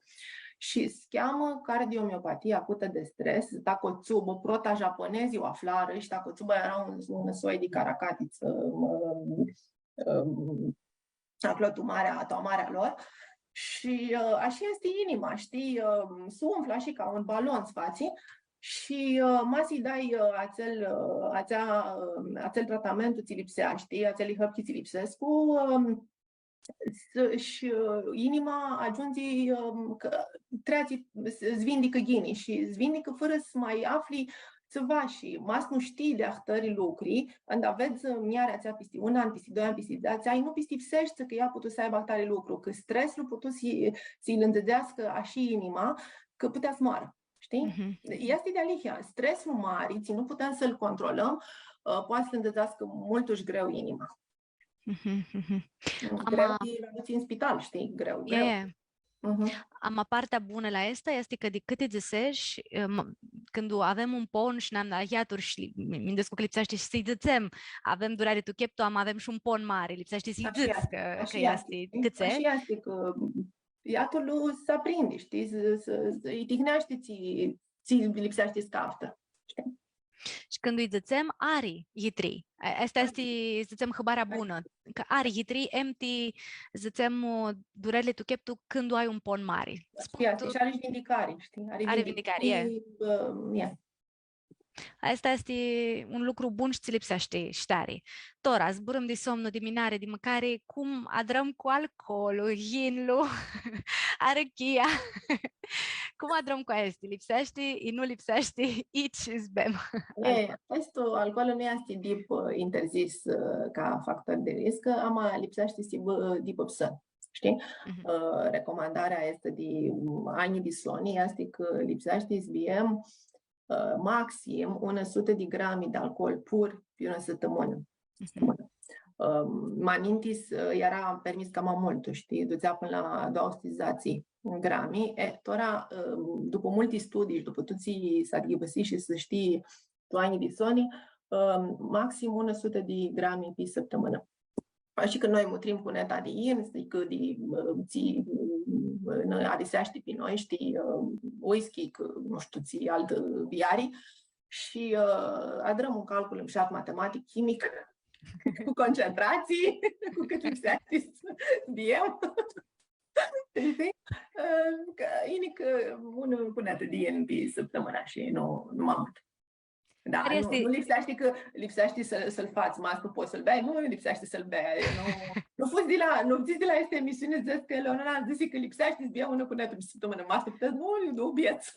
Shi s-cheamã cardiomiopatie acută de stres, ta cu o tsiubã, prota japonezii u aflarã shi ta cu o tsiubã eara un, un soi di caracatitsã, ã, ã, aclo tu marea, tu amarea lor. Shi, ã, ashi easti inima, shtii, ã, s-umflã shi ca un balon s-fatsi. Shi, ã, ma s-lji dai, ã, atsel, ã, atsea, ã, atsel tratamentu tsi lipseashti, atseali hãpchi tsi lipsescu, ã, s-, shi, ã, inima agiundzi, ã, cã treatsi, s-, s-vindicã ghini shi s-vindicã fãrã s-ma afli tsiva shi ma s-nu shtii di ahtãri lucri, anda vedz, ã, mljarea atsea pisti un an, pisti doi anj, pisti dzatsi anj, nu pistifseshti cã ea putu s-aibã ahtari lucru, cã streslu putu s-lji, s-lji lãndzãdzeascã ashi inima, cã putea s-moarã. Shtii? Mhm. Easti dealihea. Streslu mari, tsi nu putem s-lu controlãm, ã, poati s-lãndzãdzeascã multu shi greu inima. Mhm, mhm. Greu Ama di la duts tu spital, shtii? Greu, greu. E. Mhm. Ama partea bunã la aestã easti cã di cãti dzãsesh, ã, m-, cãndu avem un pon shi nã ahiaturi shi li-, mi, mi minduescu cã lipseashti shi s-lji dzãtsem, avem dureari tu cheptu, ama avem shi un pon mari, lipseashti s-lji dzãts cã, cã easti, cãtse? Ashi easti, cã iatulu s-aprindi, shtii, s-, s-, lji tihneashti tsi, tsi lipseashti s-caftã, shtii? Shi cãndu lji dzãtsem, ari yitrii. A-, aestã easti, dzãtsem, hãbarea bunã, cã ari yitrii, em ti, dzãtsem, durerli tu cheptu cãndu ai un pon mari. Spun, easti, tu shi ari shi vindicari, shtii? Ari vindicari, e. Ã, e. Aestã easti un lucru bun shi tsi lipseashti shi tari. Tora, zburãm di somnu, di minari, di mãcari, cum adrãm cu alcoolu, yinlu, arãchia. Cum adrãm cu aesti? Lipseashti, i nu lipseashti, itsi s-bem? E, aestu, alcoolu nu easti dip, ã, interzis, ã, ca factor di risc, ama lipseashti s-hibã, ã, dip ipsã, shtii? Mhm. Ã, recomandarea aestã di, ãm, anj di soni easti cã lipseashti s-bem, ã, maxim unã sutã di grami di alcool pur pi unã sãptãmãnã. Mhm. Sãptãmãnã. Ãm, ma ninti s-, eara permis cama multu, shtii? Dutsea pãnã la doauã suti dzatsi grami. E, tora, ãm, dupã multi studii shi dupã tut tsi s-aghivãsi shi s-shtii tu anj di soni, ãm, maxim unã sutã di grami pi sãptãmãnã. Shi cã noi mutrim cuneta di yin, shtii, cã di, ã, tsi, ã, nã ariseashti pi noi, shtii, ã, whisky, cã, nu shtiu, tsi altã biari. Shi, ã, adrãm un calcul mushat matematic, chimic, cu concentratsii, cu cãt lipseashti s-bem. Shtii? Ã, cã e nica unã cunetã di yin pi sãptãmãnã shi nu, nu ma multu. Da, nu, nu lipseashti cã, lipseashti s-, s-lu fats, ma s-nu pots s-lu bei, nu lipseashti s-lu bei, nu, nu fudz di la, nu fudz di la aestã emisiuni, dzãts cã Leonora dzãsi cã lipseashti s-bei unã cunetã pi sãptãmãnã, ma s-nu putets, nu, nu bets.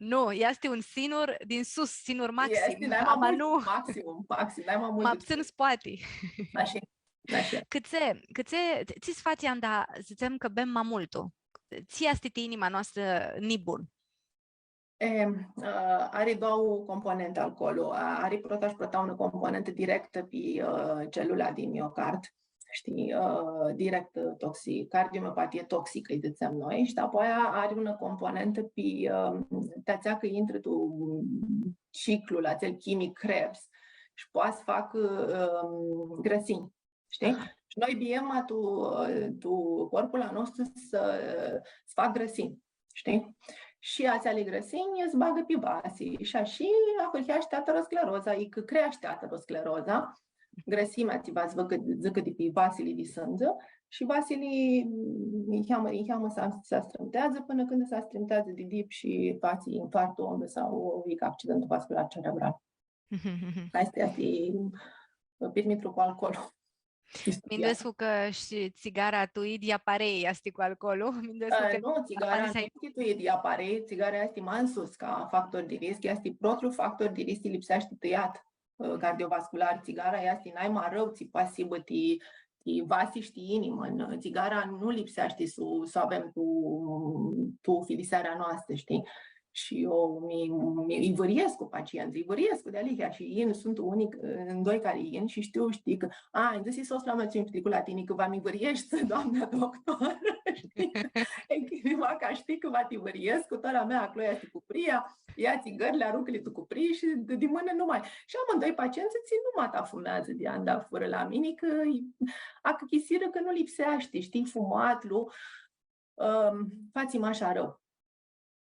Nu, easti un sinur din sus, sinur maxim. Easti, nai ma multu, nu. Maximum, maxim, nai ma multu. Ma ptsãn s-poati. Ashi, ashi. Cãtse, cãtse, tsi s-fatsi anda, dzãtsem cã bem ma multu? Tsi easti ti inima noastrã nibun? E, ã, ari doauã componenti alcoolu. A, ari prota shi prota unã componentã directã pi, ã, celula di miocard, shtii, ã, direct, ã, toxi-, cardiomiopatie toxicã, lji dzãtsem noi, shi dapoaia ari unã componentã pi, ã, ti atsea cã intrã tu ciclul atsel chimic Krebs shi poati s-facã, ã, grãsinj. Shtii? Aha. Shi noi bem tu, tu corpul a nostru s-, s-facã grãsinj, shtii? Shi atseali grãsinj s-bagã pi vasi. Shi ashi ahurheashti ateroscleroza, i cã creashti ateroscleroza, grãsimea tsi va s-dzãcã, dzãcã di pi vasili di sãndzã, shi vasili, mm, niheamã, niheamã s-, s-astrãmteadzã, pãnã cãndu s-astrãmteadzã di dip shi fatsi infarctul, omlu, sau, ã, accidentul vascular cerebral. Aestã easti, ã, pirmithlu cu alcoolu. Minduescu cã shi tsigara tu idyea parei easti cu alcoolu. Minduescu cã... Ã, nu, tsigara nu easti tu idyea parei, tsigara easti ma nsus ca factor di risc, easti protlu factor di risc, tsi lipseashti tãljat, ã, cardiovascular. Tsigara easti nai ma arãu tsi poati s-hibã ti, ti vasi shi ti inimã. Tsigara nu lipseashti s-u, s-u avem tu, tu filisearea noastrã, shtii? Shi eu mi, mi, ãlj vãryescu pacientsãlj, ãlj vãryescu dealihea shi yin, suntu unii, ã, ndoi cari yin shi shtiu, shtii, cã, a, nji dzãsi sotslui a meu, tsi mi pitricu la tini, cã va mi vãryeshti, doamna doctor, shtii? E, cã, va, ca shtii cã va ti vãryescu, tora mea aclo easti cupria, ia tsigãrli, aruncã-li tu cuprii shi di, di mãnã nu ma. Shi am ndoi pacientsã tsi nu ma ta fumeadzã di anda furã la mini, cã achicãsirã cã nu lipseashti, shtii, fumatlu, ãm, fatsi mash arãu.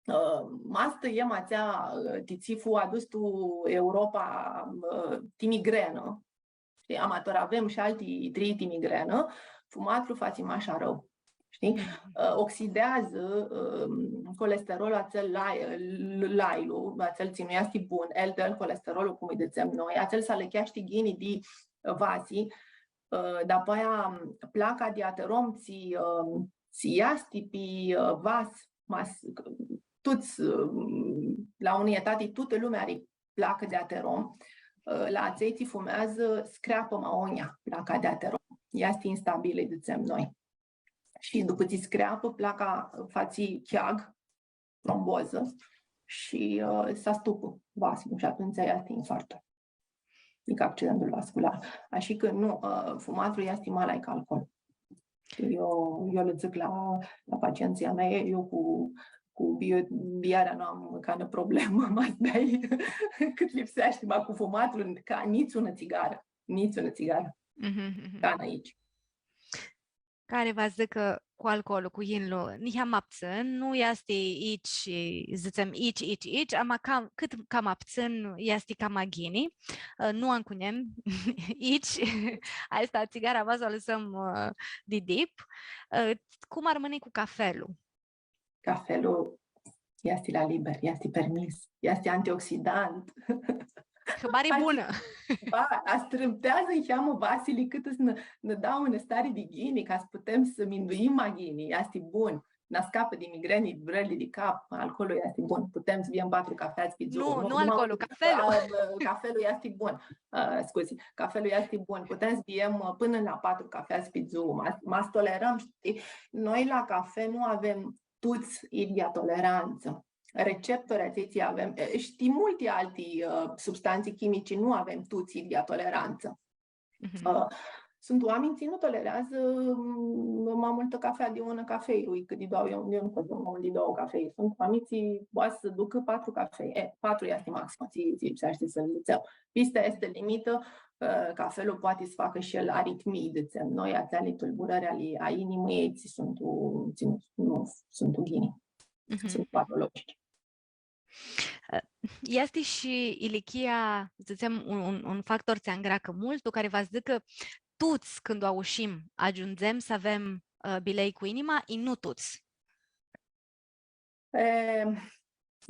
Ãm, ma s-tãljem atsea, ã, ti tsi fu adus tu Europa, ã, ti migrenã. Shtii, ama tora avem shi alti trei ti migrenã, fumatlu fatsi mash arãu. Shtii? Mhm. Ã, oxideadzã, ãm, colesterolul atsel lai-, l-, lailu, atsel tsi nu easti bun, L D L colesterolul, cum ãlj dzãtsem noi, atsel s-alãcheashti ghini di, ã, vasi, ã, dapoaia placa di aterom tsi, ãm, tsi easti pi, ã, vas, ma s-, tuts, ãm, la unã etati, tutã lumea ari placã di aterom, ã, la atselj tsi fumeadzã, s-creapã ma agonja placa di aterom. Easti instabilã, dzãtsem noi. Shi dupã tsi s-creapã, placa fatsi cheag, trombozã, shi, ã, s-astupã vasul shi atumtsea easti infarctul. Adică accidentul vascular. Ashi cã nu, ã, fumatlu easti ma lai ca alcool. Eu, eu lã dzãc la, la pacientsãlj a mei, eu cu, cu bi-, biarea nu am canã problemã, ma s-beai cãt lipseashti, ma cu fumatlu, ca nitsi unã tsigarã, nitsi unã tsigarã. Mhm, mhm. Canã aici. Cari va s-dzãcã cã cu alcoolul, cu yinlu, niheam ma ptsãn, nu easti ici, dzãtsem, ici, ici, ici, ama cam, cãt cam ma ptsãn easti cama ghini, ã, nu ancunem ici, aestã tsigara va s-u alãsãm, ã, di dip. Ã, cum armãnj cu cafelu? Cafelu easti la liber, easti permis, easti antioxidant. Hãbari bunã. Ba, astrãpteadzã niheamã vasili cãtã s-nã, nã da unã stari di ghini, ca s-putem s-minduim ma ghini, easti bun. Nã scapã di migreni, di durearli di cap, alcoolul easti bun. Putem s-bem patru cafeadz pi dzuã. Nu, nu alcoolul, cafelu. A, cafelu easti bun. Ã, scuzi, cafelu easti bun. Putem s-bem, ã, pãnã la patru cafeadz pi dzuã. Ma, ma s-tolerãm, shtii? Noi la cafe nu avem tuts idyea tolerantsã. Receptori atselj tsi avem, e, shi multi alti, ã, substantsi chimici nu avem tuts idyea tolerantsã. Mhm. Ã, suntu oaminj tsi nu tolereadzã, mm, ma multã cafea di unã cafei, ui, cã di doauã, eu, eu nu pot ma multu di doauã cafei. Suntu oaminj tsi poati s-ducã patru cafei. E, patru easti maxima, tsi, tsi lipseashti s-dzãtsem. Pisti aestã limitã, ã, cafelu poati s-facã shi el aritmii, dzãtsem noi, atseali tulburãri ali a inimãljei, tsi suntu, tsi nu, nu suntu ghini. Mhm. Suntu patologici. Ã, easti shi ilichia, dzãtsem, un, un, un factor tsi angreacã multu, cari va s-dzãcã cã tuts, cãndu aushim, agiundzem s-avem, ã, bilei cu inima, i nu tuts. E,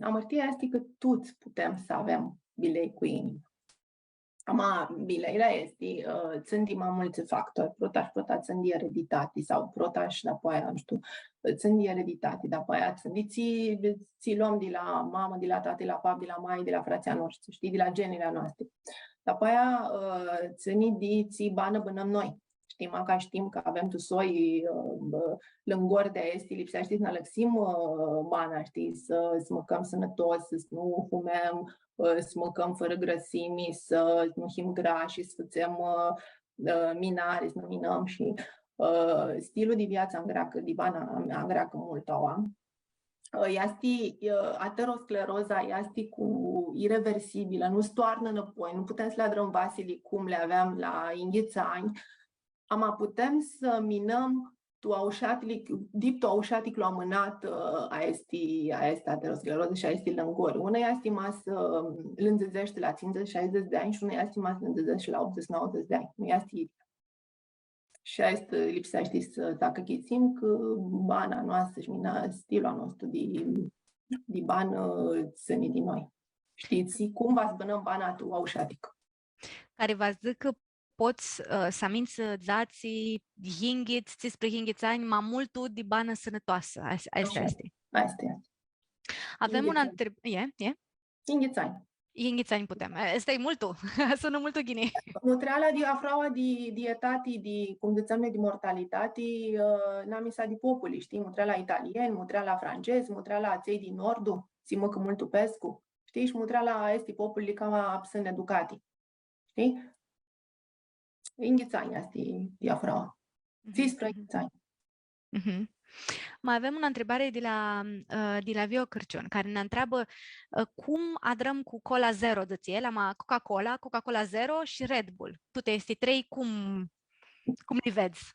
amãrtia easti cã tuts putem s-avem bilei cu inima. Ama, bileila easti, ã, tsãni di ma multsã factori. Prota shi prota tsãni di ereditati sau prota shi dapoaia, nu shtiu, tsãni di ereditati, dapoaia tsãni di tsi, tsi lom di la mamã, di la tati, la pap, di la mai, di la fratslji a noshtri, shtii, di la genili a noastri. Dapoaia, ã, tsãni di tsi banã bãnãm noi. Shtii, maca shtim cã avem tu soi, ã, ã, lãngori di aesti, lipseashti s-nã alãxim, ã, bana, shtii, s-, s-mãcãm sãnãtos, s-nu fumem, ã, s-mãcãm fãrã grãsimi, s-, s-nu him grashi, s-fãtsem, ã, ã, minari, s-nu minãm shi, ã, stilul di viatsã angreacã, di bana angreacã multu aua. Ã, easti, ã, ateroscleroza easti cu ireversibilã, nu s-toarnã nãpoi, nu putem s-li adrãm vasili cum li aveam la yinghits anj, ama putem s-minãm tu aushatic, dip tu aushaticlu amãnat, ã, aesti, aesti aterosclerozi shi aesti lãngori. Una easti ma s-, ã, lãndzãdzeshti la tsindzãts, shaidzãts di anj shi una easti ma s-lãndzãdzeshti la optudzãts, nauãdzãts di anj. Nu easti Shi aestã lipseashti s-, s-achicãsim cã bana noastrã shi mina, stilul a nostru di, di banã tsãni di noi. Shtii, cum va s-bãnãm bana tu aushatic. Cari va s-dzãcã cã pots, ã, s-amints, ã, dzatsi, yinghits, tsisprãyinghits anj, ma multu di banã sãnãtoasã. Aes-, aestã easti. Aestã easti. Avem unã ntreb-, e, e? Yinghits anj. Yinghits anj putem. E, aestã e multu. Sunã multu ghini. Mutrea la diafraua di, di etati, di, cum dzãtsem noi, di mortalitati, ã, namisa di populi, shtii? Mutrea la italieni, mutrea la francezi, mutrea la atselj di nordu, tsi mãcã multu pescu, shtii? Shi mutrea la aesti populi cama psãni educati, shtii? Yinghits anj easti diaframa. Mhm, tsisprãyinghits anj. Mhm. Ma avem unã ntribari di la, ã, di la Vio Cãrciun, cari nã ntreabã, ã, cum adrãm cu Cola Zero, dzãtsi el, ama Coca-Cola, Coca-Cola Zero shi Red Bull. Tuti aesti trei, cum, cum li vedz?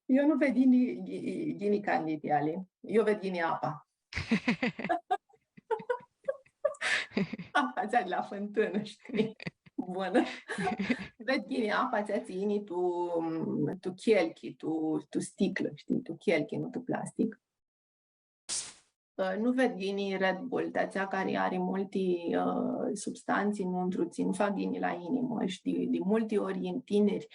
Eu nu ved ghini, ghi-, ghini canditi ali. Eu ved ghini apa. Apa atsea di la fãntãnã, shtii? Bunã. Ved ghini apa atsea tsi yini tu, tu chelchi, tu, tu sticlã, shtii? Tu chelchi, nu tu plastic. Ã, nu ved ghini Red Bull, di atsea cari ari multi, ã, substanti nuntru, tsi nu fac ghini la inimã shi di, di multi ori yin tiniri,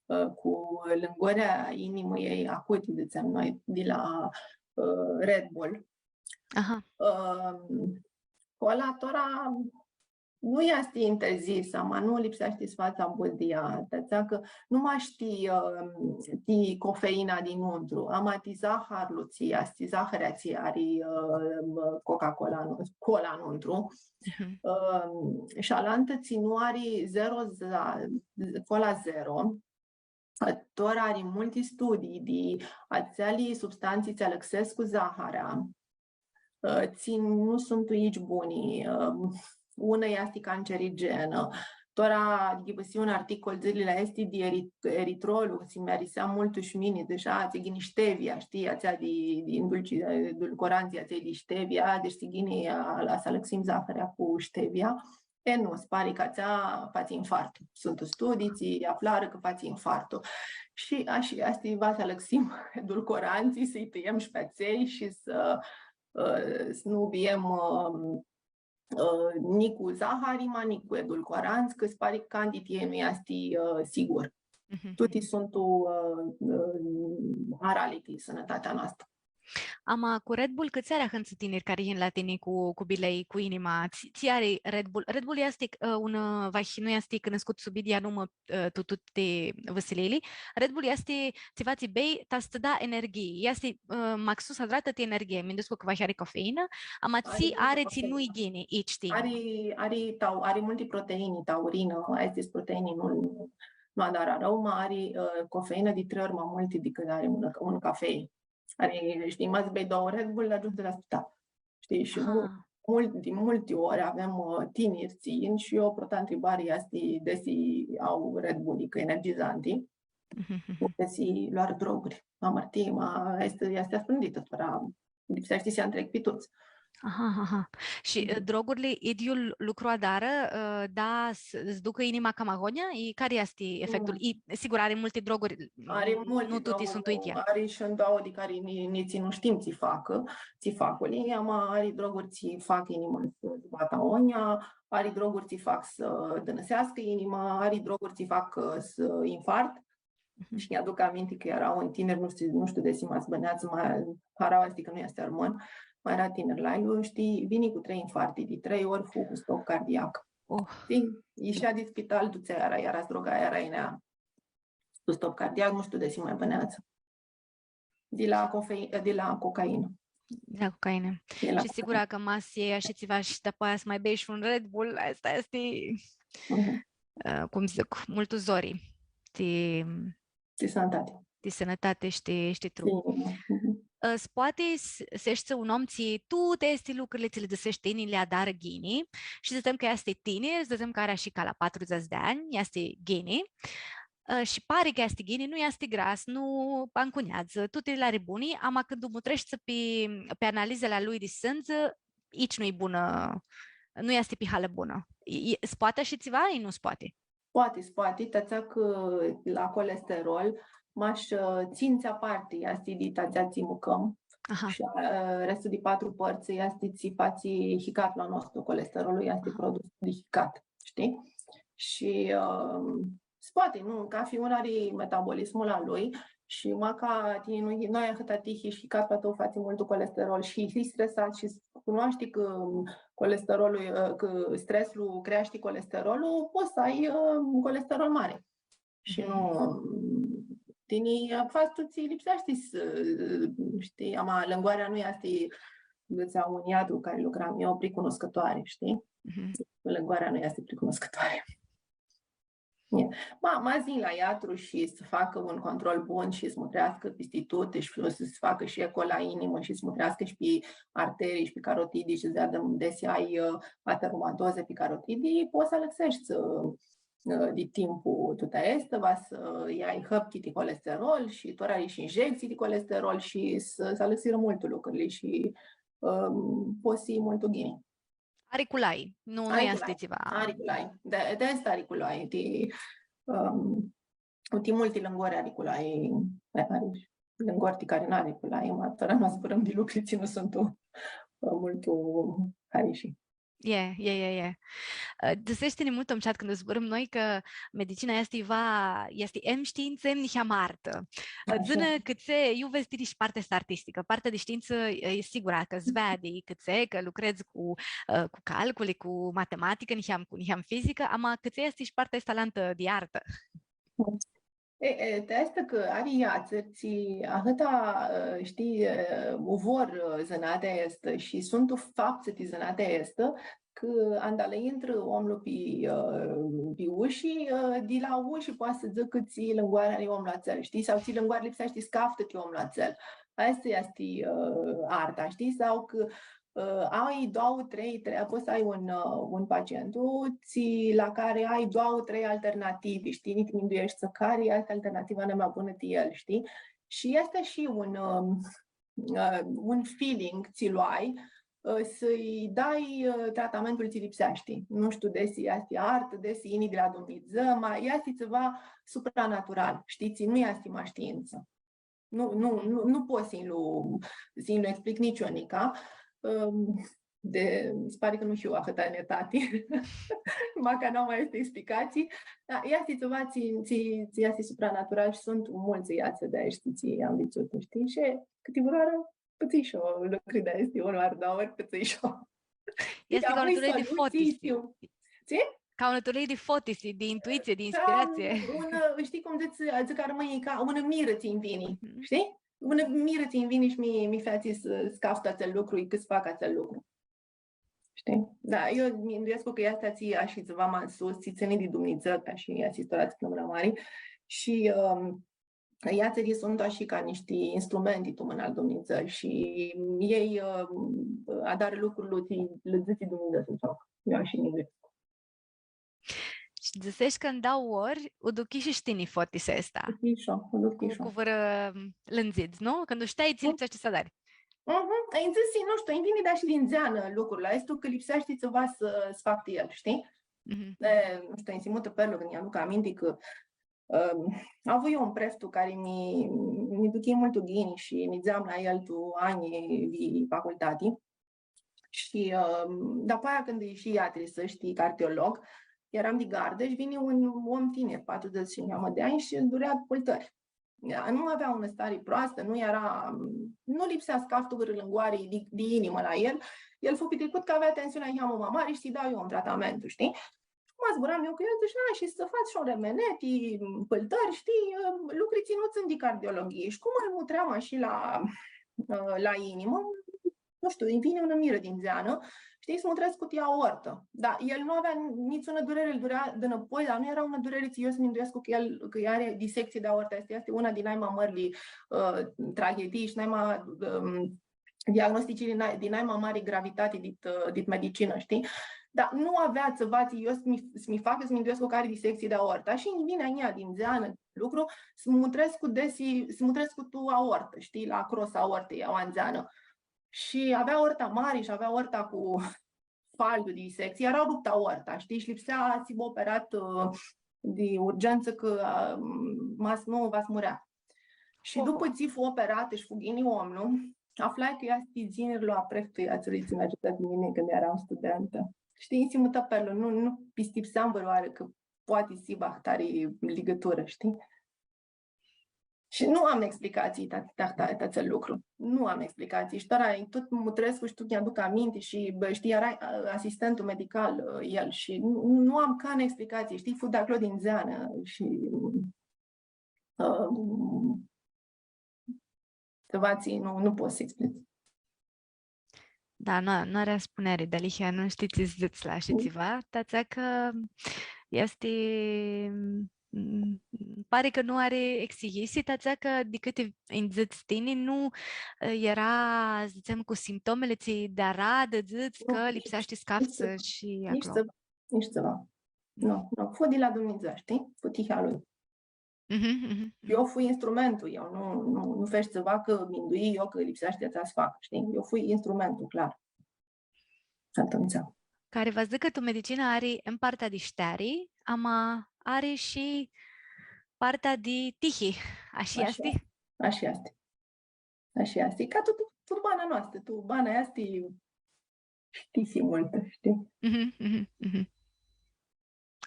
ã, cu lãngori a inimãljei acuti, dzãtsem noi, di la, ã, Red Bull. Aha. Ã, cola tora nu easti interzisã, ama nu lipseashti s-fats abuz di ea, di atsea cã nu mash ti, ã, ti cofeina di nuntru, ama ti zaharlu tsi easti, zahãrea tsi ari, ã, Coca-Cola nu-, cola nuntru. Mhm. Ã, shi alantã tsi nu ari zero za-, Cola Zero, tora ari multi studii di atseali substanti tsi alãxescu zahãrea, ã, tsi nu suntu ici buni, ã, unã easti cancerigenã. Tora ghivãsii un articol dzãlili aesti di eri-, eritrolu, tsi mi arisea multu shi mini, deja, tsi ghini stevia, shtii, atsea di, di dulci, edulcorantsã, atsea di stevia, deci tsi ghini, a, a, s-alãxim zahãrea cu stevia. E, nu, s-pari cã atsea fatsi infarctu. Suntu studii tsi aflarã cã fatsi infarctu. Shi ashi, aesti va s-alãxim edulcorantsãlji, s-lji tãljem shi pi atselj shi s-, ã, s-nu biem, ã, ã, ni cu zahari, ma ni cu edulcorantsã, cã s-pari cã canditi nu easti, ã, sigur. Mhm. Tuti suntu, ã, ã, arali ti sãnãtatea noastrã. Ama cu Red Bull, cãtsi ari ahãntsã tiniri cari yin la tini cu, cu bilei, cu inima? Tsi, tsi ari Red Bull? Red Bull easti, ã, un, ã, vahi, nu easti cunuscut sub idyea numã, ã, tu, tu tuti vãsiliili. Red Bull easti tsiva tsi bei, ta s-tsã da energhii. Easti, ã, maxus adratã ti energhii. Minduescu cã vahi ari cofeinã, ama tsi ari, ari tsi nu-i ghini, ici ti inima? Ari, ari tau-, ari multi proteini, taurinã, aesti proteinili nu, nu adarã arãu, ma ari, ã, cofeinã di trei ori ma multi dicãt ari un, un cafei. Ari, shtii, ma s-bei doauã Red Bull, agiundzi la spital. Shtii? Shi mu-, multi, di multi ori avem, ã, tiniri tsi yin shi eu, prota ntribari easti desi au Red Bull, cã energizanti, mhm, mhm, desi loarã droguri. Amãrtii, ma easti, easti asprãnditã, tora lipseashti s-lji ntreg pi tuts. Aha, aha. Shi, mhm, ã, drogurli, idyiul lucru adarã, ã, da s-, s-ducã inima cama agonja? I cari easti efectul? Mhm. I, sigur, ari multi droguri, ari multi, nu tuti suntu idyea. Ari shi doauã di cari ni-, nitsi nu shtim tsi facã, tsi facã, ama ari droguri tsi fac inima s-, s-batã agonja, ari droguri tsi fac s-dãnãseascã inima, ari droguri tsi fac, ã, s-, infarct. Mhm. Shi nj-aduc aminti cã eara un tinir, nu shtiu, nu shtiu desi ma s-bãneadzã, ma, harauã easti cã nu easti armãn, ma eara tinir, lailu, shtii, vini cu trei infarcti, di trei ori fu cu stop cardiac. Oh. Shtii? Ishea di spital, dutsea iara, iara s-droga, iara yinea cu stop cardiac, nu shtiu desi ma bãneadzã. Di la cofe-, di la cocainã. Di la cocainã. Di la cocainã. Shi sigura cã ma s-ljei shi tsiva shi dapoaia s-ma bei shi un Red Bull, aestã easti, mhm, ã, cum dzãc, multu zori. Ti, ti sãnãtati. Ti sãnãtati shi ti, shi ti trup. Shi, mhm. Ã, s-poati s-, s-eshti un om tsi tuti aesti lucruri tsi li dzãsesh tini li adarã ghini shi dzãtsem cã easti tinir, dzãtsem cã ari shi ca la patrudzãts di anj, easti ghini. Ã, shi pari cã easti ghini, nu easti gras, nu pancuneadzã, tuti li ari buni, ama cãndu mutreshti pi, pi analizili a lui di sãndzã, ici nu-i bunã, nu easti pi halã bunã. I, i, s-poati ashi tsiva? I nu s-poati. Poati, s-poati, ti atsea cã la colesterol, mash, ã, tsintsi parti easti di ti atsea tsi mãcãm. Aha. Shi, ã, restul di patru pãrtsã easti tsi fatsi hicatlu a nostru, colesterolul easti, aha, produs di hicat, shtii? Shi, ã, s-poati, nu, cafi un ari metabolismul a lui shi maca tini nu, nu ai ahãtã tihi shi hicatlu a tãu fatsi multu colesterol shi hii stresat shi s-cunoashti cã colesterolul, ã, cã streslu creashti colesterolul, pots s-ai, ã, colesterol mari. Shi, mhm, nu, tini, ã, fats tut tsi lipseashti s-, shtii, ama lãngoarea nu easti, dzãtsea un iatru cari lucram eu, pricunoscãtoari, shtii? Mhm. Lãngoarea nu easti pricunoscãtoari. E. Ma, ma s-yinj la iatru shi s-facã un control bun shi s-mutreascã pisti tut shi s-, s-facã shi eco la inimã shi s-mutreascã shi pi arterii shi pi carotidi shi s-veadã desi ai, ã, ateromatoze pi carotidi, pots s-alãxeshti, ã, ã, di timpul tut aestã, va s-, ã, ljai hãpchi di colesterol shi tora ari shi injectsii di colesterol shi s-, s-alãxirã multu lucrili shi, ã, pots s-hii multu ghini. Ari culai, nu, nu easti tsiva. Ari culai. Di, di aestã ari culai. Ti, ãm, ti multi lãngori ari culai, ari lãngori ti cari nu ari culai, ma tora nu zburãm di lucri tsi nu suntu, ã, multu harishi. E, e, e, e. Ã, dzãseshi tini multu tu chat cãndu zburãm noi cã medicina easti va, easti em shtiintsã, em niheam artã. Ã, dzã-nã cãtse, iu vedz tini shi partea aestã artisticã, partea di shtiintsã, e, e sigura cã s-veadi cãtse, cã lucredz cu, ã, cu calculi, cu matematicã, niheam, cu, niheam fizicã, ama cãtse easti shi partea aestã alantã di artã. E, e, ti aestã cã ari atseri tsi ahãtã, ã, shtii, ã, u vor, ã, zãnatea aestã shi suntu faptsã ti zãnatea aestã, cã anda lã intrã omlu pi, ã, pi ushi, ã, di la ushi poati s-dzãcã tsi lãngoari ari omlu atsel, shtii? Sau tsi lãngoari lipseashti s-caftã ti omlu atsel. Aestã easti, ã, arta, shtii? Sau cã, ã, ai doauã, trei, trei, pots s-ai un, ã, un pacientu, tsi, la cari ai doauã, trei alternativi, shtii? Ti mindueshti cari easti alternativa nai ma bunã ti el, shtii? Shi easti shi un, ã, ã, un feeling tsi lu ai, ã, s-lji dai, ã, tratamentul tsi lipseashti. Nu shtiu desi easti artã, desi yini di la Dumnidzã, ma easti tsiva supranatural, shtii, tsi nu easti ma shtiintsã. Nu, nu, nu, nu pot s-lu, s-lu explic nitsi eu nica. Ãm, di, nji pari cã nu hiu ahãtã netati. Ma cã nu am aestã explicatsii. Dar easti tsiva tsi, tsi, tsi easti supranatural shi suntu multsã atsei di aeshti tsi am vidzutã, shtii? Shi cãtivãrãoarã pãtsãi shi eu lucri di aesti, unã oarã, doauã ori pãtsãi shi eu. Easti ca unã turlii di fotisi. Tsi? Ca unã turlii di fotisi, di intuitsii, di inspiratsii. Da, un, un, shtii cum dzãc, dzãc armãnjlji, ca unã mirã tsi-nj vini, shtii? Unã mirã tsi-nj vini shi mi, mi featsi s-, s-caftu atsel lucru, i cã s-fac atsel lucru. Shtii? Da, eu mi minduescu cã easti atsea shi tsiva ma ãn sus, tsi tsãni di Dumnidzã, ca shi atsea istoria tsi nã mari. Shi, ãm, atsei suntu ashi ca nishti instrumenti tu mãna al Dumnidzã shi elj, ãm, adarã lucrurli tsi lã dzãtsi Dumnidzã s-fac. Eu ashi mi minduescu. Shi dzãseshi cã ãn dauã ori u duchishi shi tini fotisea aestã. U duchish, u duchish. Cu, cu vãrã lãndzidz, nu? Cãndu u shteai, tsi lipseashti s-adari. Mhm. Nj-dzãsi, tsi, nu shtiu, nj-vini di ashi di ndzeanã lucrul aestu, cã lipseashti tsiva s-, s-fac ti el, shtii? Mhm. E, nu shtiu, nj-si mutã perlu cãndu nj-aduc aminti cã, ãm, avui eu un preftu cari mi, mi duchii multu ghini shi nidzeam la el tu anjlji di facultati. Shi, ãm, dapoaia cãndu ishi iatrisã, shtii, cardiolog, eram di gardã shi vini un om tinir, patrudzãts shi niheamã di anj, shi durea pãltãri. Nu avea unã stari proastã, nu eara, nu lipsea s-caftu vãrã lãngoari di, di inimã la el. El fu pitricut cã avea tensiunea niheamã ma mari shi s-lji dau eu un tratamentu, shtii? Cum zburam eu cu el, dzãsh, „A, shi s-fats shi un R M N, ti pãltãri, shtii, lucri tsi nu tsãn di cardiologhii.” Shi cum ãl mutream ashi la, la inimã, nu shtiu, nj-vini unã mirã di ndzeanã, shtii, s-mutrescu ti aortã. Dar el nu avea nitsunã dureri, îl durea dinãpoi, dar nu eara unã dureri tsi eu s-minduescu cã el, cã ea ari disectsii di aortã. Aestã easti una di nai ma mãrli, ã, tragedii shi nai ma, ãm, diagnosticili nai, di nai ma mari gravitati dit, ã, dit medicinã, shtii? Dar nu avea tsiva tsi eu s-mi, s-mi facã s-minduescu cã ari disectsii di aortã. Shi nj-vini a njia di ndzeanã lucru, s-mutrescu desi, s-mutrescu tu aortã, shtii? La crosa aortei, aua ndzeanã. Shi avea aorta mari shi avea aorta cu faldu di disectsii, eara ruptã aorta, shtii? Shi lipsea s-hibã operat, ã, di urgentsã, cã, ã, ma s-nu, va s-murea. Shi dupã tsi fu operat shi fu ghini omlu, aflai cã easti dzinirlu a preftului atselui tsi mi agiutã pi mini cãndu eram studentã. Shtii, nj-si mutã perlu, nu, nu pistipseam vãrãoarã cã poati s-hibã ahtari ligãturã, shtii? Shi nu am explicatsii ta, ta, ta, ta atsel lucru. Nu am explicatsii. Shi tora, tut mutrescu shi tut nj-aduc aminti shi, bã, shtii, eara, ã, asistentul medical, ã, el, shi nu, nu am canã explicatsii, shtii, fu di aclo di ndzeanã shi, ã, tsiva tsi nu, nu pots s-explici. Da, nu, nu ari spuneari, dealihea nu shtii tsi s-dzãts la ashi tsiva, ti atsea cã easti, mm, pari cã nu ari exiyisi, ti atsea cã di cãti nj-dzãts tini, nu, e, eara, dzãtsem, cu simptomili tsi di aradã dzãts cã lipseashti s-caftsã shi aclo. Nitsi, nitsi tsiva. Nu, nu, fu di la Dumnidzã, shtii? Fu tihea lui. Mhm, mhm, mhm. Eu fui instrumentul, eu nu, nu, nu fac tsiva cã mindui eu cã lipseashti atsea s-fac, shtii? Eu fui instrumentul, clar. Atumtsea. Cari va s-dzãcã cã tu medicinã ari em partea di shteari, ama ari shi partea di tihi. Ashi easti? Ashi easti. Ashi easti. Ca tu, tu, tu bana noastrã, tu bana easti, shtii, shi multu, shtii? Mhm, mhm, mhm.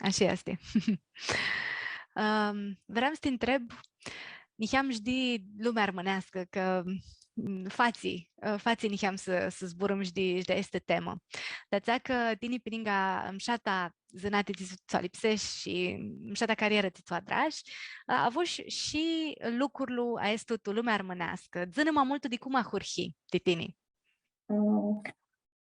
Ashi easti. Ãm, vream s-ti ntreb niheam shi di lumea armãneascã, cã, mm, fatsi, ã, fatsi niheam s-, s-zburãm shi di, shi di aestã temã. Ti atsea cã tini pi ningã mshata zãnati tsi tsã lipseshi shi mshata carierã tsi tsã adrash, ã, avush shi lucrul aestu tu lumea armãneascã. Dzã-nã ma multu di cum ahurhi ti tini. Mm,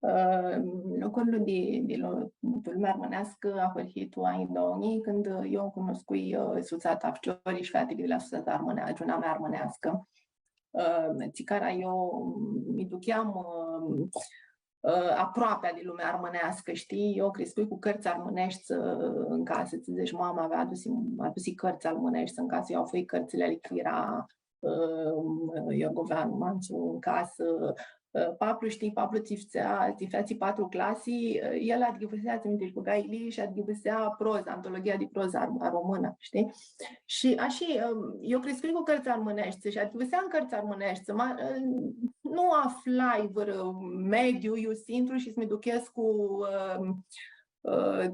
ã, lucrul di, di lu-, di lumea armãneascã ahurhi tu anjlji doauã njilji, cãndu eu cunuscui, ã, Sutsata Ficiori shi featili di la Sutsata Armãne-, Giunamea Armãneascã. Ã, tsi cara eu mi ducheam, ã, ã, aproapea di lumea armãneascã, shtii? Eu criscui cu cãrtsã armãneshti, ã, tu casã, tsi dzãts, mama avea adusi, adusi cãrtsã armãneshti tu casã, eu avui cãrtsãli ali Chira, ã, Iorgoveanu Mantsu tu casã, ã, paplu, shtii, paplu tsi fãtsea, tsi featsi patru clasi, ã, el adyivãsea, tsãn minti, shi bãga yilii shi adyivãsea proza, antologia di prozã ar-, aromână, shtii? Shi ashi, ã, eu criscui cu cãrtsã armãneshti shi adyivãseam cãrtsã armãneshti, ma, ã, nu aflai vãrã mediu, iu s-intru shi s-mi duchescu, ã, ã,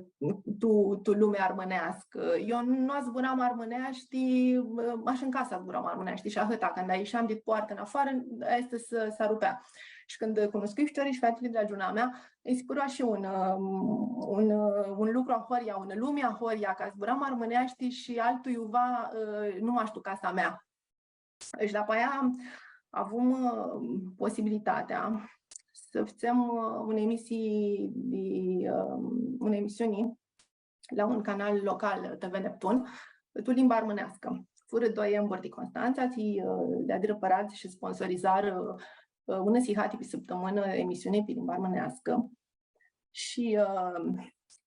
tu, tu lumea armãneascã. Eu nu zburam armãneashti, ã, mash tu casã zburam armãneashti shi ahãta, cãndu isheam dit poartã nafoarã, aestã s-, s-arupea. Shi cãndu cunuscui ficiorlji shi featili di la Giunamea, mi si pãru shi un, ã, un, ã, un lucru ahoryea, unã lumi ahoryea, cã zburam armãneashti shi altu iuva, ã, nu mash tu casa mea. Shi dapoaia avum, ã, posibilitatea s-fãtsem, ã, unã emisii di, ã, unã emisiuni la un canal local, T V Neptun, tu limba armãneascã. Furã doi emburi di Constantsa, tsi, ã, deadirã pãradz shi sponsorizarã, ã, unã sihati pi sãptãmãnã emisiuni pi limba armãneascã. Shi, ã,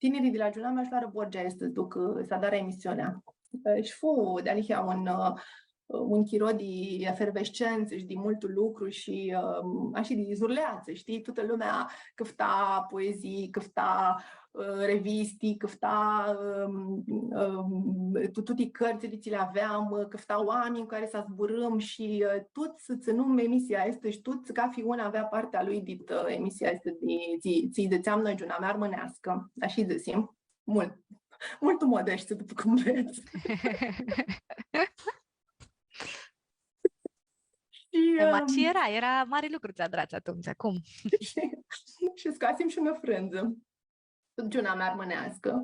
tinirlji di la Giunamea sh-loarã borgea aestã s-ducã, ã, s-adarã emisiunea. Ã, shi fu dealihea un, ã, un chiro di efervescentsã shi di multu lucru shi, ã, ashi di zurleatsã, shtii? Tutã lumea cãfta poezii, cãfta, ã, revisti, cãfta, ã, ã, tu-, tuti cãrtsãli tsi li aveam, ã, cãfta oaminj cu cari s-zburãm shi, ã, tuts tsãnum emisia aestã shi tuts, cafi un avea partea lui dit, ã, emisia aestã di, tsi, tsi dzãtseam noi, Giunamea Armãneascã, ashi dzãsim. Multu, multu modeshti, dupã cum vedz. Shi, ã, ma tsi eara? Eara mari lucru tsi adrats atumtsea, cum? Shi, shi scoasim shi unã frãndzã. Giunamea Armãneascã.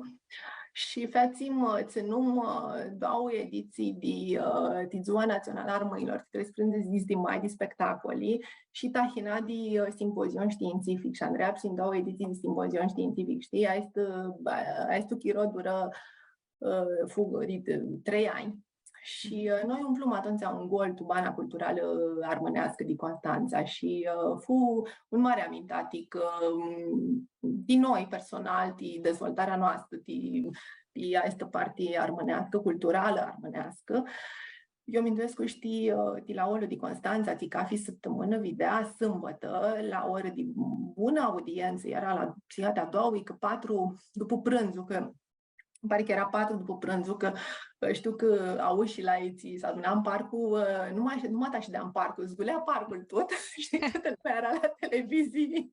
Shi featsim, ã, tsãnum, ã, doauã editsii di, ã, di Dzua Natsionalã a Armãnjlor, ti treisprãdzatsi di mai, di spectacoli, shi tahina di, ã, simpozion shtiintsific. Shi andreapsim doauã editsii di simpozion shtiintsific, shtii? Aestu, ã, aestu chiro durã, ã, fu di, ã, trei anj. Shi, ã, noi umplum atumtsea un gol tu bana culturalã armãneascã di Constantsa shi, ã, fu un mari amintatic, ã, di noi personal, di dezvoltarea noastrã, di, di aestã parti armãneascã, culturalã armãneascã. Eu minduescu, shtii, ã, di la Olu di Constantsa, tsi cafi sãptãmãnã videa sãmbãtã, la orã di bunã audientsã, eara la siata a doauã, cã patru dupã prãndzu, cã pari cã eara patru dupã prãndzu, cã, ã, shtiu cã aushi la elj tsi s-aduna tu parcu, ã, nu ma, nu ma ta shidea tu parcu, zgulea parcul tut, shtii, tutã lumea eara la televizii,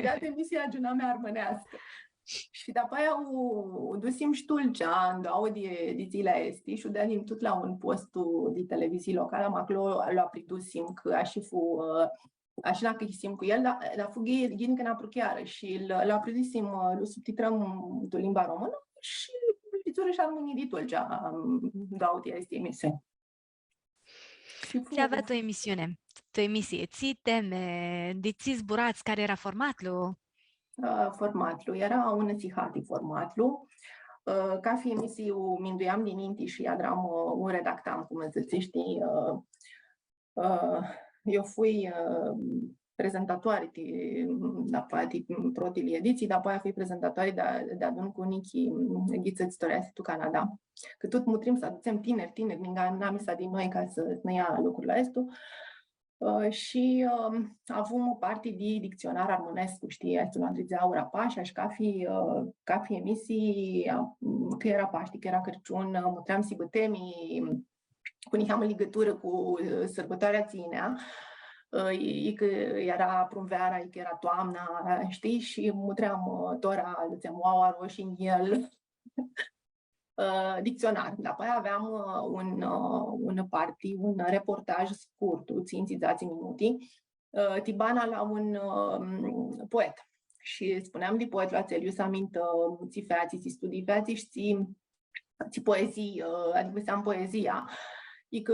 la emisia Giunamea Armãneascã. Shi dapoaia u, u dusim shi Tulcea, tu doauã di, di dzãli aesti, shi u deadim tut la un postu di televizii localã, ama aclo lu apridusim, cã ashi fu, ã, ashi nã achicãsim cu el, dar, dar fu ghini, ghini cã nã apruchearã shi lu, lu apridusim, ã, lu subtitrãm tu limba românã shi lu vidzurã shi armãnjlji di Tulcea, ã, doauã di aesti emisiuni. Tsi avea tu emisiuni? Tu emisii, tsi temi, di tsi zburats, cari eara formatlu? Ã, formatlu. Eara unã sihati formatlu. Ã, cafi emisii u minduiam dininti shi adram, ã, u redactam, cum dzãts, shtii, ã, ã, eu fui, ã, prezentatoari ti, dapoaia ti protili editsii, dapoaia fui prezentatoari di, deadun cu Nichi Ghitsã, tsi tora easti tu Canada. Cã tut mutrim s-adutsem tiniri, tiniri, ninga namisa di noi ca s-, s-nã ia lucrul aestu. Ã, shi, ã, avum parti di dictsionar armãnescu, shtii, aestu lu andridzea Aura Pasha shi cafi, ã, cafi emisii, ã, cã eara Pashti, cã eara Cãrciun, ã, mutream s-bãtem, i, cu niheamã ligãturã cu, ã, sãrbãtoarea tsi yinea, ã, i, i cã eara prumveara, i cã eara toamna, shtii, shi mutream, ã, tora, dzãtsem, oauã aroshi tu el. Ã, dictsionar. Dapoaia aveam, ã, un, ã, unã parti, un reportaj scurtu, tsintsi, dzatsi minuti, ã, ti bana la un, ã, poet. Shi spuneam di poetlu atsel, iu s-amintã, tsi featsi, tsi studii featsi shi tsi, tsi poezii, ã, adicã s-am poezia. I cã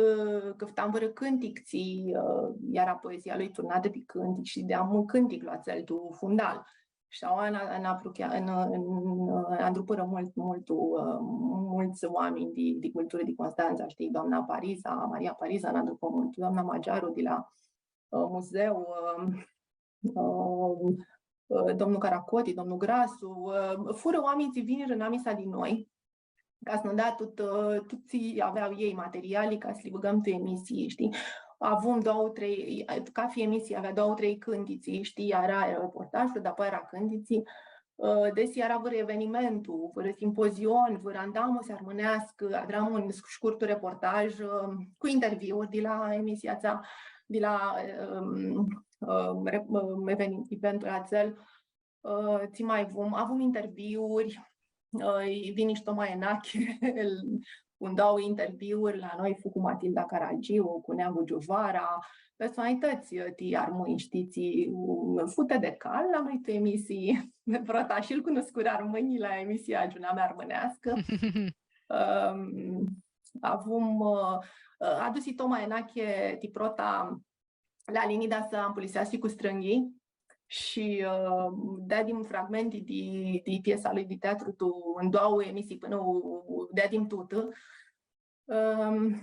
cãftam vãrã cãntic, tsi, ã, eara poezia lui turnatã pi cãntic shi deam cãnticlu atsel tu fundal. Shi aua nã, nã apruchea-, nã, nã, nã andrupãrã multu, multu, ã, multsã oaminj di, di culturã di Constantsa, shtii, doamna Pariza, Maria Pariza nã andrupã multu, doamna Magiaru di la, ã, muzeu, ã, ã, ã, domnul Caracoti, domnul Grasu, ã, furã oaminj tsi vinirã namisa di noi, ca s-nã da tut, ã, tut tsi avea elj materiali ca s-li bãgãm tu emisii, shtii? Avum doauã, trei, cafi emisii avea doauã, trei cãntitsi, shtii? Eara reportajlu, dapoaia eara cãntitsi. Ã, desi eara vãrã evenimentu, vãrã simpozion, vãrã andamusi armãneascã, adram un sc-, shcurtu reportaj, ã, cu interviuri di la emisia atsea, di la, ã, ã, re-, ã, eveni-, eventul atsel. Ã, tsi ma avum? Avum interviuri, ã, vini shi Toma Enache, el, un, doauã interviuri la noi, fu cu Matilda Caragiu, cu Neagu Giuvara, personalitãts, ã, ti armãnj, shtii, tsi, ã, fu T D K la noi tu emisii, prota shi-l cunuscurã armãnjlji la emisia Agiunamea Armãneascã. Ãm, avum, ã, ã, adusi Toma Enache ti prota la Linida s-ampuliseascã cu strãnghii shi, ã, deadim fragmenti di, di piesa lui di teatru tu, tu doauã emisii pãnã u, u deadim tutã. Ãm,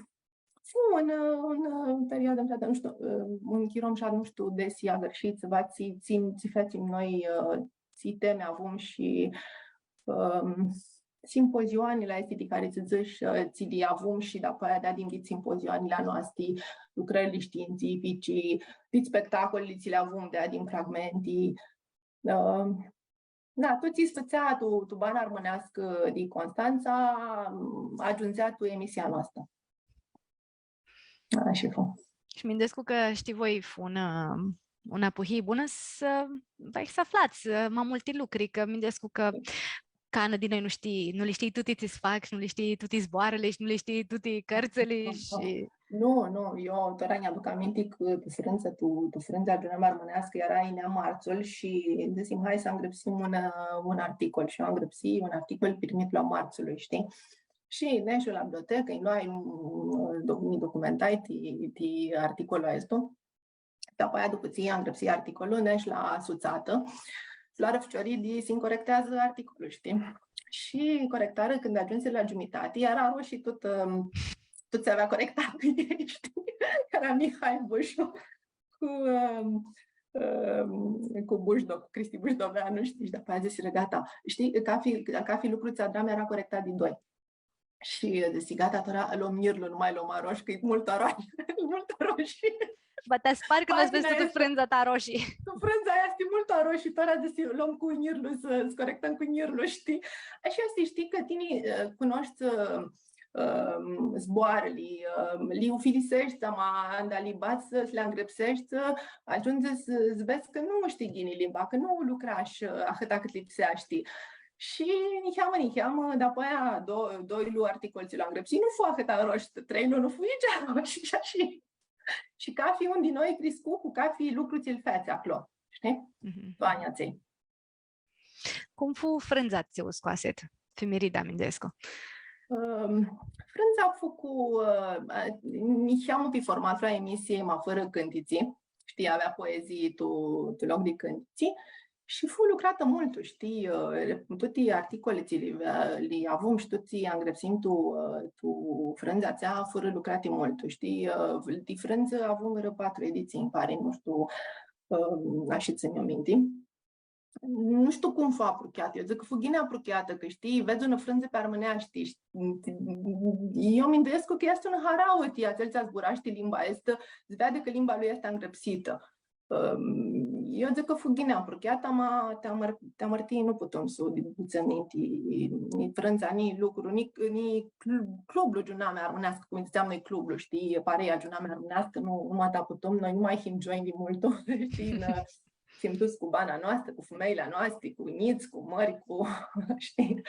fu un, un, ã, perioadã, nu shtiu, ã, un chiro, nu shtiu desi agãrshits, va tsi, tsi, tsi featsim noi, ã, tsi temi avum shi, ãm, simpozioanili aesti di cari tsi dzãsh, ã, tsi li avum shi dapoaia deadim dit simpozioanili a noasti, lucrãrli shtiintsifici, dit spectacolili tsi li avum, deadim fragmenti. Ã, da, tut tsi s-fãtsea tu, tu bana armãneascã di Constantsa, ãm, agiundzea tu emisia noastrã. Ashi fu. Shi minduescu cã, shtii, voi fu unã, unã apuhii bunã s-, vai, s-aflats, ã, ma multi lucri, cã minduescu cã canã di noi nu shtii, nu li shtii tuti tsi s-fac, nu li shtii tuti zboarãli shi nu li shtii tuti cãrtsãli shi... Nu, nu, eu tora nj-aduc aminti cã tu frãndza, tu, tu frãndza Agiunamea Armãneascã eara, yinea martsul shi dzãsim, hai s-angrãpsim un, un articol. Shi eu angrãpsii un articol pirmithlu a martslui, shtii? Shi neshu la bibliotecã, nj-loai, mm, doc-, mi documentai ti, ti articolul aestu. Dapoaia, dupã tsi angrãpsii articolul, neshu la Sutsatã, loarã ficiorlji di s-nji corecteadzã articolul, shtii? Shi corectarã, cãndu agiumsirã la giumitati, eara aroshi tut, ãm, tut tsi avea corectat cu elj, shtii? Eara Mihai Bushu cu, ãm, ãm, cu Bujdo, cu Cristi Bujdoveanu, shtii? Shi dapoaia dzãsirã, gata. Shtii, cafi, cafi lucru tsi adram eara corectat di doi. Shi dzãsi, gata, tora lom njirlu, nu ma lom aroshi, cã e multu aroshi, multu aroshi. Va ti aspari cãndu va s-vedz tutã frãndza ta aroshi. Tu frãndza aia easti multu aroshi, tora dzãsi, lom cu njirlu, s-, s-corectãm cu njirlu, shtii? Ashi easti, shtii, cã tini, ã, cunoshti, ã, ãm, zboarãli, ãm, li ufiliseshti, ama anda li badz s-, s-li angrãpseshti, agiundzi s-, s-vedz cã nu shtii ghini limba, cã nu lucrash, ã, ahãta cãt lipseashti. Shi niheamã, niheamã, dapoaia do-, doilu articol tsi lu angrãpsii, nu fu ahãt arosh, treilu nu fu nitsi arosh, shi ashi. Shi cafi un di noi criscu cu cafi lucru tsi-l featsi aclo, shtii? Mhm. Tu anjlji atselj. Cum fu frãndza tsi u scoasit? Fimirida, minduescu. Ãm, frãndza fu cu, ã, a, niheamã pi formatlu a emisiei, ma fãrã cãntitsi, shtii, avea poezii tu, tu loc di cãntitsi, shi fu lucratã multu, shtii, ã, tuti articolili tsi li, ã, li avum shi tuti angrãpsim tu, ã, tu frãndza atsea furã lucrati multu, shtii, ã, di frãndzã avum vãrã patru editsii, nji pari, nu shtiu, ã, ashi tsãn minti. Nu shtiu cum fu aprucheatã. Eu dzãc cã fu ghini aprucheatã, cã, shtii, vedz unã frãndzã pi armãneashti, shtii? Eu minduescu cã easti unã harauã ti atsel tsi zburashti limba aestã, s-veadi cã limba lui easti angrãpsitã. Ãm, eu dzãc cã fu ghini aprucheatã, ma ti amãr-, ti amãrtii nu putum s-u didutsem ninti, ni frãndza, ni lucru, ni, ni cl-, clublu Giunamea Armãneascã, cum dzãtseam noi clublu, shtii, pareia Giunamea Armãneascã, nu, nu ma ta putum, noi nu ma him join di multu, shtii, nã, him tuts cu bana noastrã, cu fumeljli a noastri, cu njits, cu mãri, cu, shtii?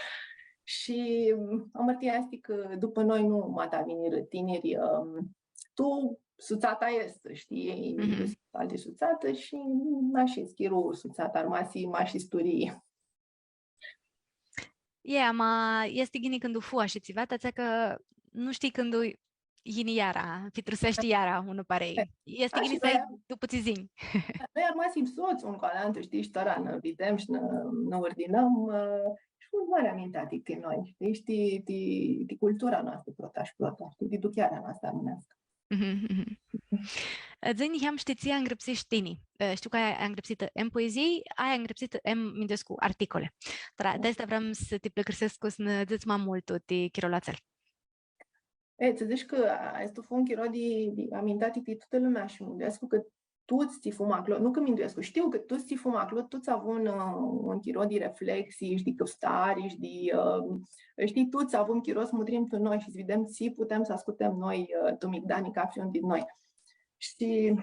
Shi, ãm, amãrtia easti cã dupã noi nu ma ta vinirã tiniri, ãm, tu sutsata aestã, shtii? Elj, mhm, alti sutsatã shi ashi, s-chiru sutsata, armasi mash isturii. E, ama easti ghini cãndu fu ashi tsiva, ti atsea cã nu shtii cãndu yini iara, pitruseshti iara unã parei. Easti ghini s-ai dupã tsi yini. Noi armasim sots un cu alantu, shtii, shi tora nã videm shi nã, nã urdinãm, ã, shi un mari amintatic ti noi, shtii, ti, ti, ti cultura noastrã prota shi prota, shtii, ti duchearea noastrã armãneascã. Mhm, mhm. Dzã-nj niheam, shtii, tsi angrãpsish tini. E, shtiu cã ai angrãpsitã em poezii, ai angrãpsitã em, minduescu, articole. Tora, di aestã vream s-ti pãlãcãrsescu s-nã dzãts ma multu ti chirolu atsel. E, tsã dzãc cã aestu fu un chiro di, di amintatic ti tutã lumea shi minduescu cã tuts tsi fum aclo, nu cã minduescu, shtiu cã tuts tsi fum aclo, tuts avum un, ã, un chiro di reflexii shi di cãftari shi di, ã, shtii, tuts avum chiro s-mutrim tu noi shi s-videm tsi putem s-ascutem noi, ã, tu migdani, cafi un di noi. Shi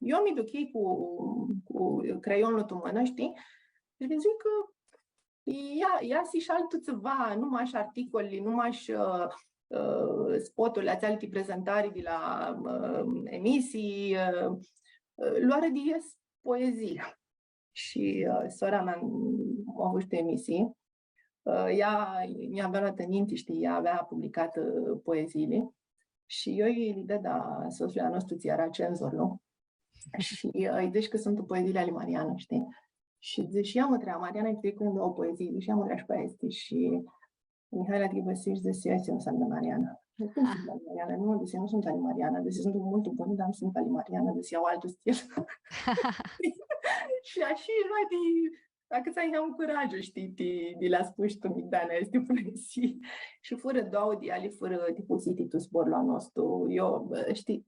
eu mi duchii cu, cu creionlu tu mãnã, shtii? Shi mi dzãc cã ia, ia s-ishi altu tsiva, nu mash articoli, nu mash, ã, ã, spoturli atseali ti prezentari di la, ã, emisii, ã, ã, loarã di es poezii. Shi, ã, sora mea, avush tu emisii, ã, ea, ea avea loatã ninti, shtii, ea avea publicatã, ã, poeziili. Shi eu lji ded a sotsului a nostru, tsi eara cenzorlu. Shi, ã, lji dzãsh cã suntu poeziili ali Mariana, shtii? Shi dzãsh, ia mutrea, Mariana, cred cã am doauã poezii, dzãsh, ia mutrea shi pi aesti. Shi Mihaela Ghivãsish dzãsi, aesti nu suntu ali Mariana. Dzãc, cum suntu ali Mariana? Nu, dzãsi, nu suntu ali Mariana. Dzãsi, suntu multu buni, dar nu suntu ali Mariana. Dzãsi, au altu stil. Shi ashi, noi, di, acãtsai niheamã curajlu, shtii, di, di li aspush tu migdani aesti poezii. Shi furã doauã di eali, furã tipusiti tu zborlu a nostru. Eu, shtii,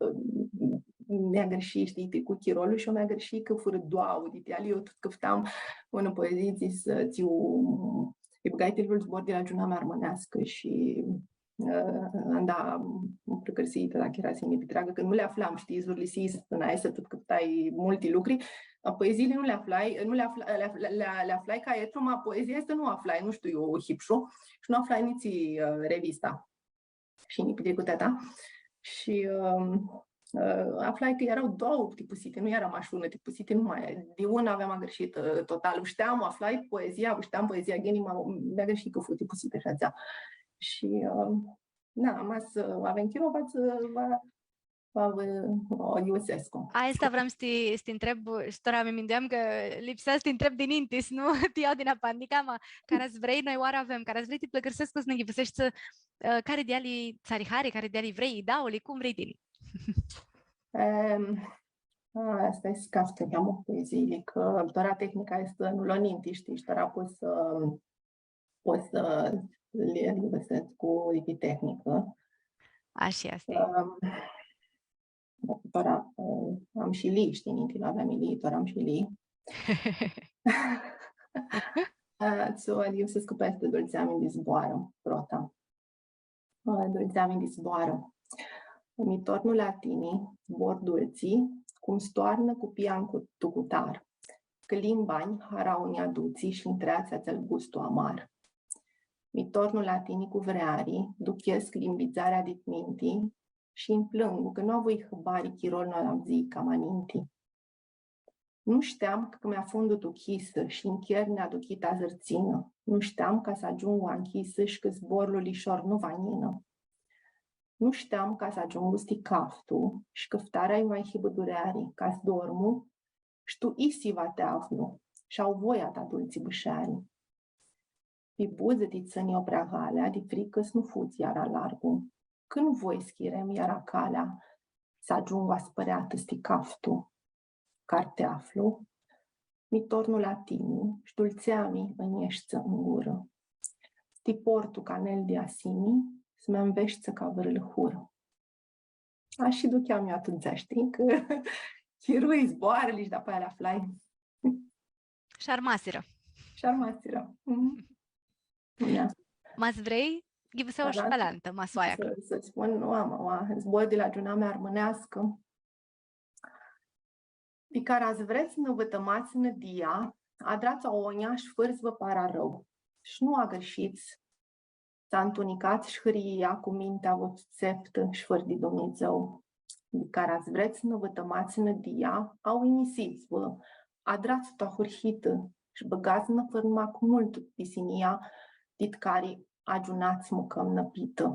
mi agãrshii, shtii, cu chirolu shi eu mi agãrshii cã furã doauã di eali. Eu tut cãftam unã poezii, tsi, tsi u, lji bãgai ti zbor di la Giunamea Armãneascã shi, ã, anda, ãm, pãlãcãrsii, tora, chira s-nji pitreacã, cã nu li aflam, shtii, zurlisii, s-spun, aestã, tut cãftai multi lucri, ã, poeziili nu li aflai, nu li afla-, li afla-, li, li aflai ca etru, ma poezia aestã nu aflai, nu shtiu, eu, hipshu, shi nu aflai nitsi, ã, revista. Shi nji pitricu teta. Shi, ãm, ã, aflai cã eara doauã tipusiti, nu eara mash unã tipusiti, nu ma, di unã aveam agãrshitã, ã, total. U shteam, u aflai poezia, u shteam poezia ghini, ma mi agãrshii cã fu tipusitã shi atsea. Shi, ãm, na, ma s-avem chiro, va, va, va, va u iusescu. Aestã vream s-ti, s-ti ntreb, shi tora mi mindueam cã lipsea s-ti ntreb dininti, s-nu ti ljau dinapandica, ma cara s-vrei, noi oarã avem, cara s-vrei ti pãlãcãrsescu s-nã ghivãseshti, ã, cari di eali tsã ari hari, cari di eali vrei, dauli, cum vrei tini. Em, a, aestã easti s-caftu niheamã poeziili, cã tora tehnica aestã nu lo ninti, shtii, shi tora pots s-, pots s-li, li gãseshti cu, cu tehnicã. Ashi easti. Em, tora, em, am shi lii, shtii, ninti nu aveam lii, tora am shi lii. Ã, tsi u adyivãsescu pi aestã dultseami di zboarã, prota. Ã, dultseami di zboarã. Mi tornu la tini, zbor dultsi, cum s-toarnã cupia tu cutar. Cã limba-nj harauã nj-adutsi shi-nj treatsi atsel gustu amar. Mi tornu la tini cu vreari, duchescu limbidzarea dit minti shi-nj plãngu, cã nu avui hãbari chirolu nu-l avdzãi cama ninti. Nu shteam cã mi afundu tu chisã shi nchierni aduchitã azãrtsinã. Nu shteam ca s-agiungu anchisã shi cã zborlu lishor nu va njinã. Nu shteam ca s-agiungu s-ti caftu shi cãftarea-nj va hibã dureari, ca s-dormu, shi tu isi va ti aflu, sh-au voi a ta dultsi bãshari. Pi budzã ti tsãni opreagalea, di fricã s-nu fudz iara largu. Cãndu voi s-chirem iara calea, s-agiungu aspãreatã s-ti caftu. Car ti aflu, mi tornu la tini, sh-dultsea-mi ãnj eshti n gurã. S-ti portu ca nel di asini, s-mi anveshti ca vãrã lãhurã. Ashi ducheam eu atumtsea, shtii, cã chirui zboarãli shi dapoaia li aflai. Shi armasirã. Shi armasirã. Mhm. Da. Ma s-vrei, ghivãsea-u shi pi alantã, ma s-u ai aclo. S-, s-spun, nu am, ama, zbor di la Giunamea Armãneascã. Di cara s-vrets s-nã vãtãmats nãdia, adrats aonja sh-fãrã s-vã parã arãu. Sh-nu agãrshits, s-antunicats sh-hãria cu mintea voastrã tseftã sh-fãrã di Dumnidzã. Di cara s-vrets s-nã vãtãmats nãdia, auinisits-vã, adrats tu ahurhitã sh-bãgats nã fãrmac multu pisinia, dit cari agiunats s-mãcãm nã pitã.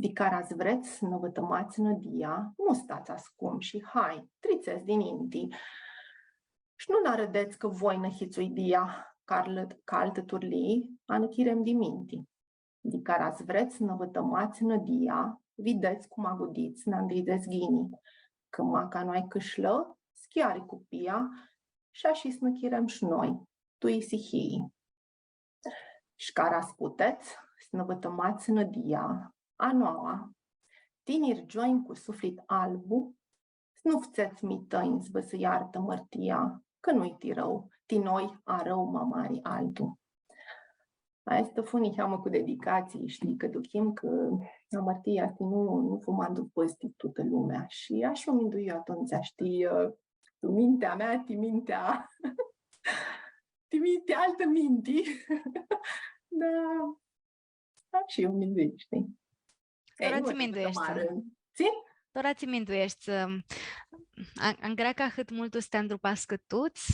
Di cara s-vrets s-nã vãtãmats nãdia, nu stats ascumshi, hai, tritsets dininti. Sh-nu nã arãdets cã voi nã hits uidia, ca altã, ca altã turlii, anã chirem di minti. Di cara s-vrets s-nã vãtãmats nãdia, videts cum agudits, nã ndridzets ghini, cã maca nu ai cãshlã, s-chiari cupia, sh-ashi s-nã chirem sh-noi, tu isihii. Sh-cara s-putets s-nã vãtãmats nãdia, a noaua, tiniri gionj cu suflit albu, s-nu ftsets mitãnj s-vã s-iartã amãrtia, cã nu-i ti rãu, ti noi arãu ma mari altu. Aestã fu niheamã cu dedicatsii, shtii, cã duchim cã amãrtia aestã nu, nu fu ma ndupã ti tutã lumea. Shi ashi u mindui eu atumtsea, shtii, ã, tu mintea mea, ti mintea, ti mintea, altã minti. Da. Ashi u mindui, shtii? Tora tsi mindueshti? Tsi? Tora tsi mindueshti, ã, a-, angreacã ahãt multu s-ti andrupascã tuts?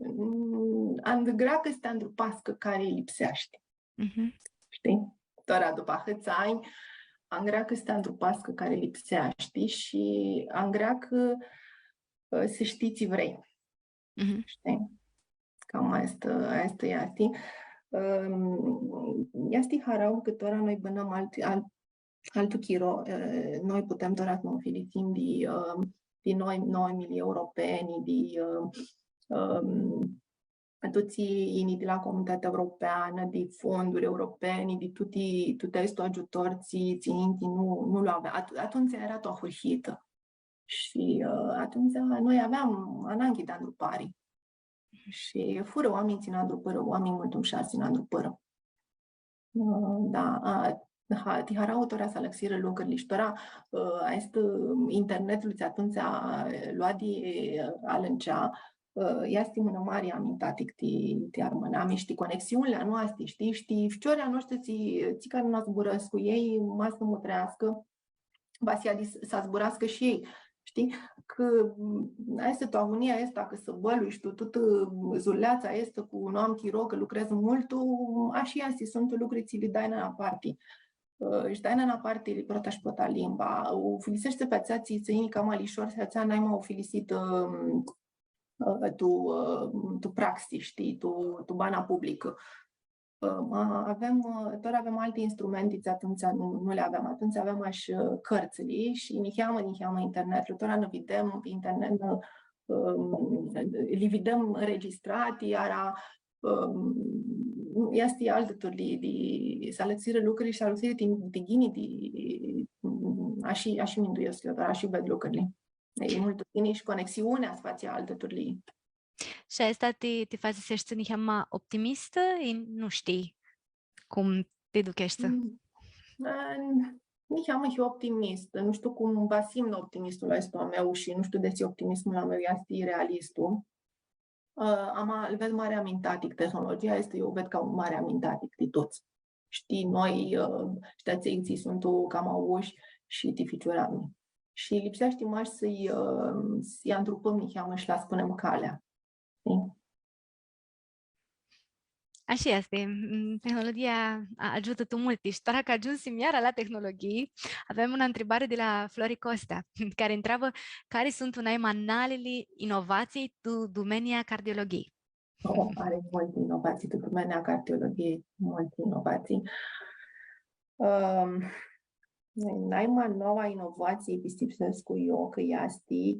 Mm, angreacã s-ti andrupascã cari lipseashti. Mhm. Shtii? Tora dupã ahãts anj, angreacã s-ti andrupascã cari lipseashti shi angreacã, ã, s-shtii tsi vrei. Mhm. Shtii? Cam aestã, aestã easti. Ãm, easti harauã cã tora noi bãnãm altu, al-, altu chiro, ã, noi putem tora s-nã ufilisim di, ã, di noi, noi milii europeni, di, ã, ãm, tuti yini di la Comunitatea Europeanã, di fonduri europeni, di tuti, tuti aesti agiutori, tsi, tsi ninti nu, nu lu avea. At-, atumtsea eara tu ahurhitã. Shi, ã, atumtsea noi aveam ananghi di andrupari. Shi furã oaminj tsi nã andrupãrã, oaminj multu mushats tsi nã andrupãrã. Ã, da, ã, ha-, ti harauã tora s-alãxirã lucrili shi tora, ã, aestu internetlu tsi atumtsea, ã, loa di, ã, alãncea, ã, easti unã mari amintatic ti, ti armãnami shi ti conexiunili a noasti, shtii, shi ti ficiorlji a noshtri tsi, tsi cari nã zburãscu, elj ma s-nã mutreascã, va s-ia di s-, s-zburascã shi elj. Shtii? Cã, m, aestã tu agonia aestã, cã s-bãlui shi tu tutã, m, zuleatsa aestã cu nu am chiro, cã lucredz multu, ashi easti, suntu lucri tsi li dai nãparti. Ã, shi dai nãparti, li prota shi prota limba. U ufiliseshti pi atsea tsi, tsi-i cama lishor, shi atsea nai ma ufilisitã, m, ã, tu, ã, tu praxi, shtii, tu, tu bana publicã. Ã, ma avem, ã, tora avem alti instrumenti, tsi atumtsea nu, nu li aveam. Atumtsea aveam ashi, ã, cãrtsãli shi niheamã, niheamã internetlu. Tora nã videm internet, nã, ãm, li videm înregistrati, iara, ãm, easti altã turlii di, s-alãxirã lucrili shi s-alãxirã di, di ghini, di, ashi, ashi minduescu eu, dar ashi ved lucrili. E multu ghini shi conexiunea s-fatsi altã turlii. Shi aestã ti, ti fatsi s-eshti niheamã optimistã? I nu shtii cum ti ducheshti? Mm. Ã, niheamã hiu optimistã. Nu shtiu cum va s-imnã optimistul aestu a meu shi nu shtiu desi optimismul a meu easti realistu. Ã, ama lu ved mari amintatic, tehnologia aestã, eu u ved ca un mari amintatic ti tuts. Shi ti noi, ã, shi ti atselj tsi suntu cama aushi shi ti ficiorlji a mei. Shi lipseashti mash s-lji, ã, s-lji andrupãm niheamã shi la, spunem, calea. Shtii? Ashi easti. Mm, tehnologia a-, agiutã tu multi. Shi tora cã agiumsim iara la tehnologii, avem unã ntribari di la Flori Costea, cari ntreabã cari suntu nai ma nalili inovatsii tu dumenia cardiologiei. Oh, ari multi inovatsii tu dumenia cardiologiei, multi inovatsii. Ãm, nai ma noauã inovatsii, pistipsescu eu cã easti,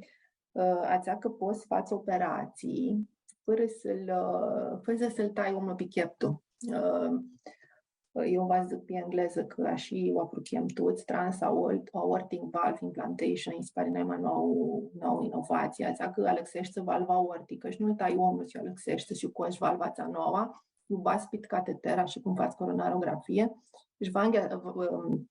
ã, atsea cã pots s-fats operatsii fãrã s-lu, ã, fãrã s-lu tai omlu pi cheptu. Ã, eu va dzãc pi englezã cã ashi u apruchem tuts, trans aort-, aortic valve implantation, nji si pari nai ma noauã, noauã inovatsii. Atsea cã alãxeshti valva aorticã shi nu-lj tai omlu, s-u alãxeshti, s-u coshi valva atsea noauã, u badz pit cateter, ashi cum fats coronarografie, shi va nge-, v-, v-,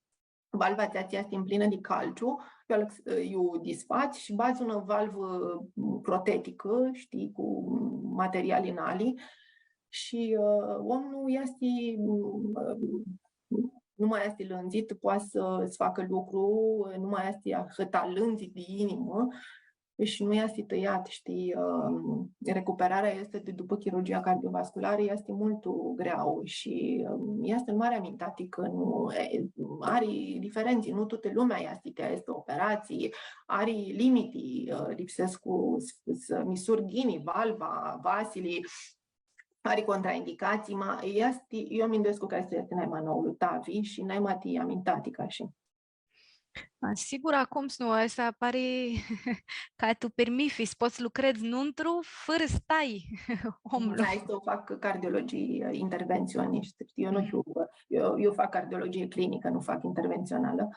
valva atsea tsi easti mplinã di calciu, iu alãx-, iu disfats shi badz unã valvã, mm, proteticã, shtii, cu materiali nali. Shi, ã, omlu easti, mm, ã, nu ma easti lãndzit, poati s-, s-facã lucru, nu ma easti ahãt lãndzit di inimã. Shi nu easti tãiat, shtii, ãm, recuperarea easti di dupã chirurgia cardiovascularã, easti multu greauã shi, ãm, easti un mari amintatic cã nu, e, ari diferentsã, nu tutã lumea easti ti aesti operatsii, ari limiti, ã, lipsescu s-, s-, misuri ghini, valva, vasili, ari contraindicatsii, ma easti, eu minduescu cã easti, easti nai ma noaulu TAVI shi nai ma ti amintatic shi. A, sigur, acum s-nu, aestã pari ca tu pirmithi, s-pots s-lucredz nuntru fãrã s-tai omlu. Aestã u fac cardiologii, ã, interventsioniști, shtii, eu nu hiu, eu, eu fac cardiologie clinică, nu fac intervențională.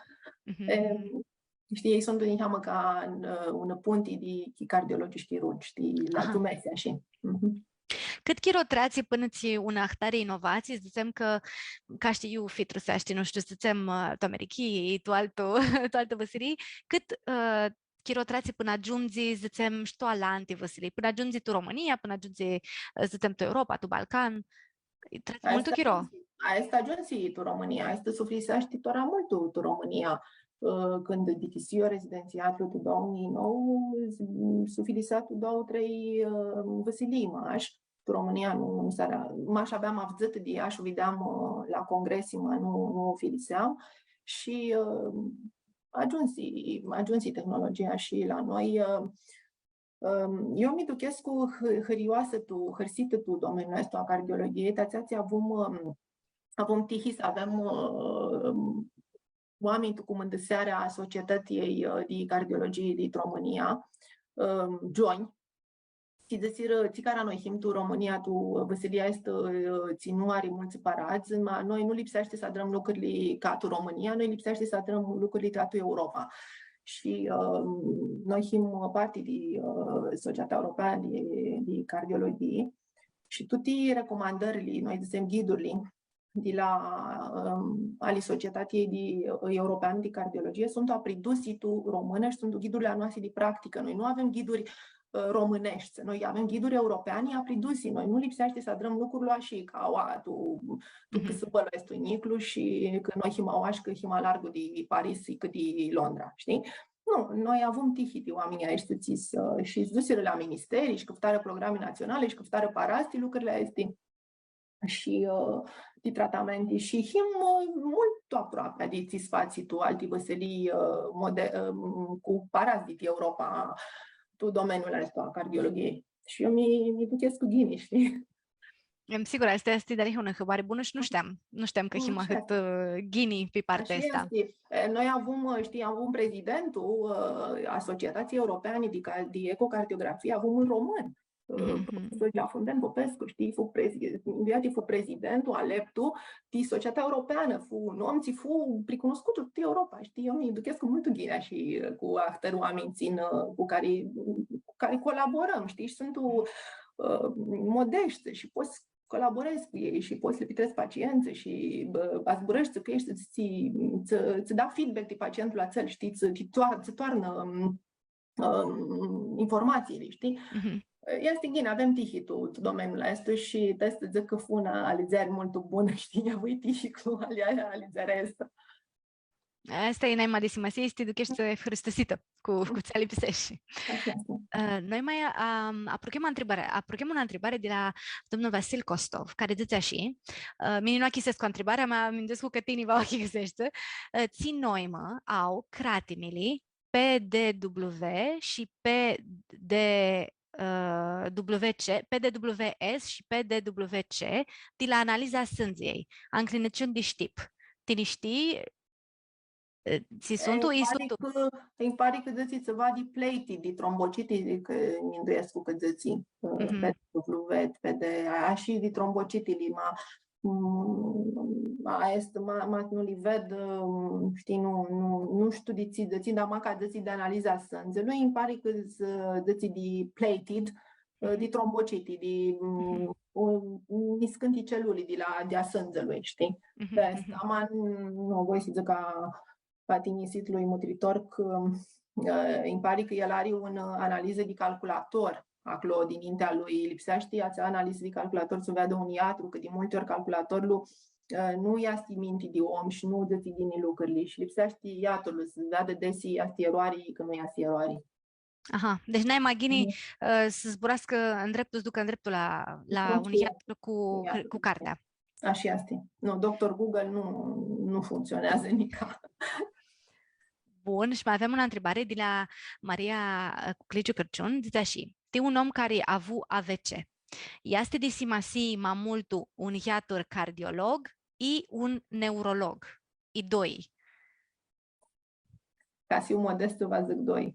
Mhm. Em, shtii, elj suntu niheamã ca, ã, unã punti di cardiologi shi chirurgi, shtii, la tu mesi, ashi. Mhm. Cãt chiro treatsi pãnã tsi unã ahtari inovatsii, dzãtsem cã, ca shtii, iu fitruseashti, nu shtiu, dzãtsem, ã, tu Americhii, tu altu, tu altã vãsilii, cãt, ã, chiro treatsi pãnã agiundzi, dzãtsem, shi tu alanti vãsilii, pãnã agiundzi tu Romãnia, pãnã agiundzi, ã, dzãtsem, tu Europa, tu Balcan, treatsi multu chiro. Aestã agiundzi tu Romãnia, aestã sufliseashti tora multu tu Romãnia. Ã, cãndu dichisi eu rezidentsiatlu tu doauã njilji nauã, s-, suflisea tu doauã, trei, ã, vãsilii mash. Tu Romãnia nu, nu s-ari, mash aveam avdzãtã di ea shi u videam, ã, la congresi, ma nu, nu u filiseam. Shi, ã, agiundzi, agiundzi tehnologia shi la noi, ã, Ãm, eu mi duchescu hã-, hãrioasã tu, hãrsitã tu domeniul aestu a cardiologiei, ti atsea tsi avum, ãm, avum tihi s-avem, ãm, oaminj tu cumãndãsearea a Societatiljei, ã, di Cardiologii di Romãnia, ãm, gionj, tsi dzãsirã, tsi cara noi him tu Romãnia, tu vãsilia aestã, ã, tsi nu ari multsã paradz, ma noi nu lipseashti s-adrãm lucrili ca tu Romãnia, noi lipseashti s-adrãm lucrili ca tu Europa. Shi, ã, noi him parti di, ã, Societatea Europeanã di, di Cardiologii shi tuti recomandãrli, noi dzãtsem ghidurli, di la, ã, ali Societatiljei di, ã, Europeanã di Cardiologie suntu apridusi tu romãnã shi suntu ghidurli a noasti di practicã. Noi nu avem ghiduri, ã, romãneshti, noi avem ghiduri europeani apridusi. Noi nu lipseashti s-adrãm lucrul ashi ca aua tu, tu cãsãbãlu aestu njiclu shi cã noi him aua shi cã him alargu di Paris, cã di Londra, shtii? Nu, noi avum tihi di oaminj aeshti tsi s-, shi s-dusirã la ministerii shi cãftarã programi natsionali shi cãftarã paradz ti lucrili aesti. Shi, ã, di tratamenti shi him, ã, multu aproapea di tsi s-fatsi tu alti vãsilii, ã, mode-, ã, cu paradz di Europa tu domeniul aestu a cardiologiei. Shi eu mi, mi duchescu ghini, shtii? Em, sigur, aestã easti dealihea unã hãbari bunã shi nu shteam, nu shteam cã him ahãt, ã, ghini pi partea aestã. Ashi easti. E, noi avum, ã, shtii, avum prezidentul, ã, a Societății Europene di Ca-, di Ecocardiografie, avum un român. Ã, profesor Geafundan Popescu, shtii, fu prezi-, fu prezidentul aleptu di Societatea Europeanã, fu un om tsi fu pricunuscut tu Europa, shtii, eu mi duchescu multu ghini shi cu ahtãri oaminj tsi, ã, cu cari, cu cari colaborãm, shtii, shi suntu, ã, modeshti shi pots s-colaborezi cu elj shi pots s-lã pitrets pacientsã shi, bã, zburãshti cu elj shi tsã, tsã, tsã da feedback di pacientul atsel, shtii, tsã, tsã toar-, tsã toarnã, ãm, ãm, informatsiili, shtii? Mhm. Easti ghini, avem tihi tu, tu domeniul aestu shi trebuie s-dzãc cã fu unã alidzeri multu bunã, shtii? Avui tihi cu ali-, alidzearea aestã. Aestã e naima di simasii, s-ti ducheshti hãristusitã cu, cu tsi lipseashti. Ashi easti. Ã, noi ma, am, apruchem unã ntribari, apruchem unã ntribari di la domnul Vasil Costov, cari dzãtsi ashi, ã, mini nu achicãsescu ntribarea, ma minduescu cã tini va u achicãseshti. Ã, tsi noimã au cratimili P D W shi P D W C, P D W S shi P D W C di la analiza a sãndzilui, anclinãciuni di shtip. Tini shtii, ã, tsi suntu? I suntu. Nji pari cã dzãtsi tsiva di platelets, di trombociti, cã minduescu cã dzãtsi, ã, P D W, P D, ashi di trombocitili, ma, mm, aestã, ma, ma nu li ved, mm, shtii, nu, nu, nu shtiu di tsi, di tsi, dar maca dzãtsi di analiza a sãndzilui, nji pari cã dzãtsi di platelets, ã, di trombociti, di, mm, un, niscãnti celuli di la, di a sãndzilui, shtii? Di aestã, ama nu voi s-dzãc ca patinisitlui mutritor, cã, ã, nji pari cã el ari un, ã, analizã di calculator aclo dinintea lui, lipseashti atsea analizã di calculator s-u veadã un iatru, cã di multi ori calculatorlu, ã, nu easti minti di om shi nu dzãtsi ghini lucrili shi lipseashti iatrul s-veadã desi easti eroari, cã nu easti eroari. Aha, deci naima ghini, ã, s-zburascã ndreptul, s-ducã ndreptul la, la un iatru cu, cu cartea. Ashi easti. Nu, doctor Google nu, nu funcționează nica. Bun, shi ma avem unã ntribari di la Maria, ã, Cucliciu Cãrciun, dzãtsi ashi: ti un om cari avu A V C, easti di simasii ma multu un iatru cardiolog i un neurolog? I doi. Ca s-hiu modestã, va dzãc doi.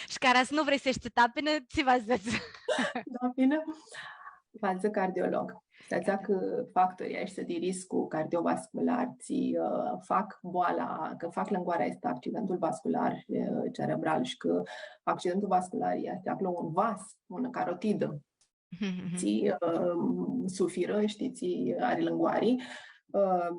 Shi cara s-nu vrei s-eshti tapinã, tsi va dzãts? Tapinã? Va dzãc cardiolog. Ti atsea cã factorii aeshti di riscu cardiovascular, tsi, ã, fac boala, cã fac lãngoarea aestã, accidentul vascular, ã, cerebral, shi cã accidentul vascular easti aclo un vas, unã carotidã. Tsi, ã, suferã, shtii, tsi ari lãngoari. Ã,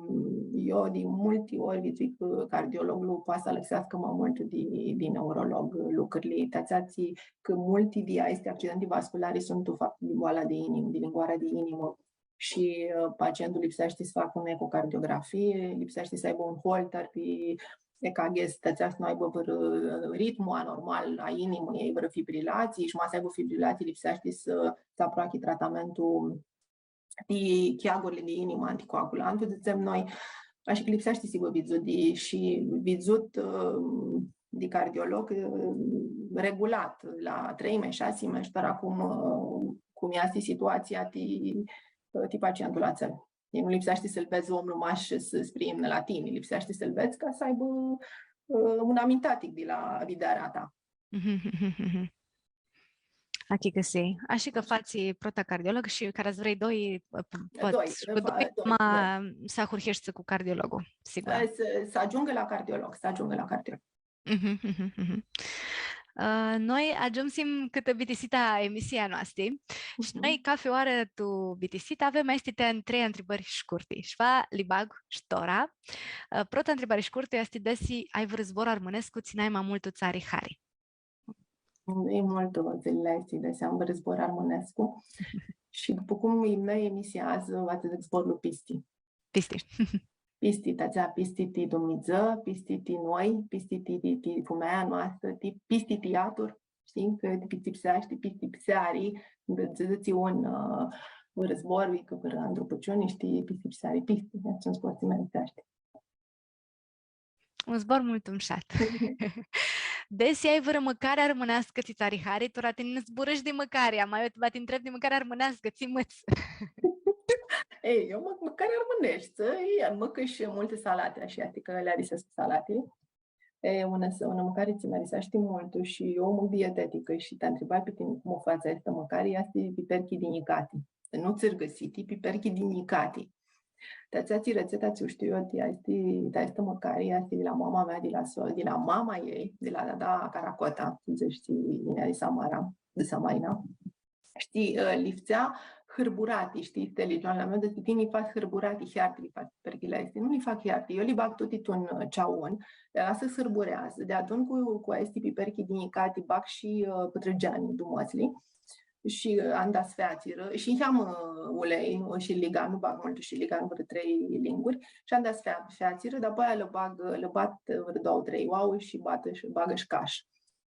eu di multi ori vidzui cã cardiologlu poati s-alãxeascã ma multu di, di neurolog lucrili. Ti atsea tsi, cã multi di aesti accidenti vasculari suntu fapti di boala di inimã, di lãngoarea di inimã. Shi, ã, pacientul lipseashti s-facã un ecocardiografie, lipseashti s-aibã un holter pi E ca, ghini, ti atsea s-nu aibã vãrã ritmu anormal a inimãljei, vãrã fibrilatsii, shi ma s-aibã fibrilatsii, lipseashti s-, s-aproachi tratamentul di cheagurli di inimã, anticoagulantul, dzãtsem noi. Ashi cã lipseashti s-hibã vidzut di, shi vidzut, ã, di cardiolog, ã, regulat, la trei mesh, shasi mesh, dar acum, ã, cum easti situatsia ti, ti pacientul atsel. E, nu lipseashti s-lu vedz omlu mash s-, s-priimnã la tini, lipseashti s-lu vedz ca s-aibã, ã, un amintatic di la videarea ta. Achicãsii. Ashi cã fatsi prota cardiolog shi cara s-vrei doi, ã, p-, pots, doi, cu fa-, doi, doi, ma doi. S-ahurheshti cu cardiologlu, sigur. Ã, s-, s-agiungã la cardiolog, s-agiungã la cardiolog. Mhm, mhm, mhm. Ã, noi agiumsim cãtã bitisita a emisiei a noasti. Shi noi, cafi oarã tu bitisitã, avem aesti trei ntribãri shcurti. Shi va li bag shi tora. Ã, prota ntribari shcurtã easti desi ai vãrã zbor armãnescu tsi nai ma multu tsã ari hari. E multu dzãlili aesti desi am vãrã zbor armãnescu. Shi dupã cum imnã emisia adzã, va dzãc zborlu pisti. Pisti. Pisti, ti atsea, pisti ti Dumnidzã, pisti ti noi, pisti ti, ti, ti fumealja a noastrã, ti, pisti ti iatru, shtii, cã ti pistipseashti, pistipseari, dzã-, dzãtsi un, ã, vãrã zbor, cã vãrã andrupãciuni, shtii, pistipseari, pisti, atsea un zbor tsi mi-aduchescu. Un zbor multu mushat. Desi ai vãrã mãcari armãneascã tsi tsã ari hari, tora tini zburãshi di mãcari, ama eu va ti ntreb di mãcari armãneascã, tsi mãts? Ei, eu mãc mãcari armãneshti, e, mãc shi multi salati, ashi, adicã li arisescu salatili. E, unã s-, unã mãcari tsi mi-ariseashti multu shi eu mãc dieteticã shi ti ntribai pi tini cum u fats aestã mãcari, easti piperchi di njicati. Nu tsãrgãsiti, piperchi di njicati. Ti atsea tsi retseta tsi u shtiu eu, ti aesti, ti aestã mãcari, easti di la mama mea, di la so-, di la mama ei, di la dada Caracota, cum dzãts, di, di Samara, di Samaina. Shtii, ã, lipsea hãrburati, shtii, Steli, Joan, la meu, dzãtsi, tini li fats hãrburati, hiarti li fats piperchili aesti. Nu li fac hiarti, eu li bag tuti tu un, ã, ceaun, li alas s-hãrbureadzã, deadun cu, cu aesti piperchi di njicati, bag shi, ã, pãtrãgeanj, dumãtsli. shi, ã, anda s-featsirã, shi nheamã ulei, ã, shi ligan, nu bag multu shi ligan, vãrã trei linguri, shi anda s-fea-, featsirã, dapoaia lã bag, lã bat vãrã doauã, trei oauã shi batã shi bagã shi cash.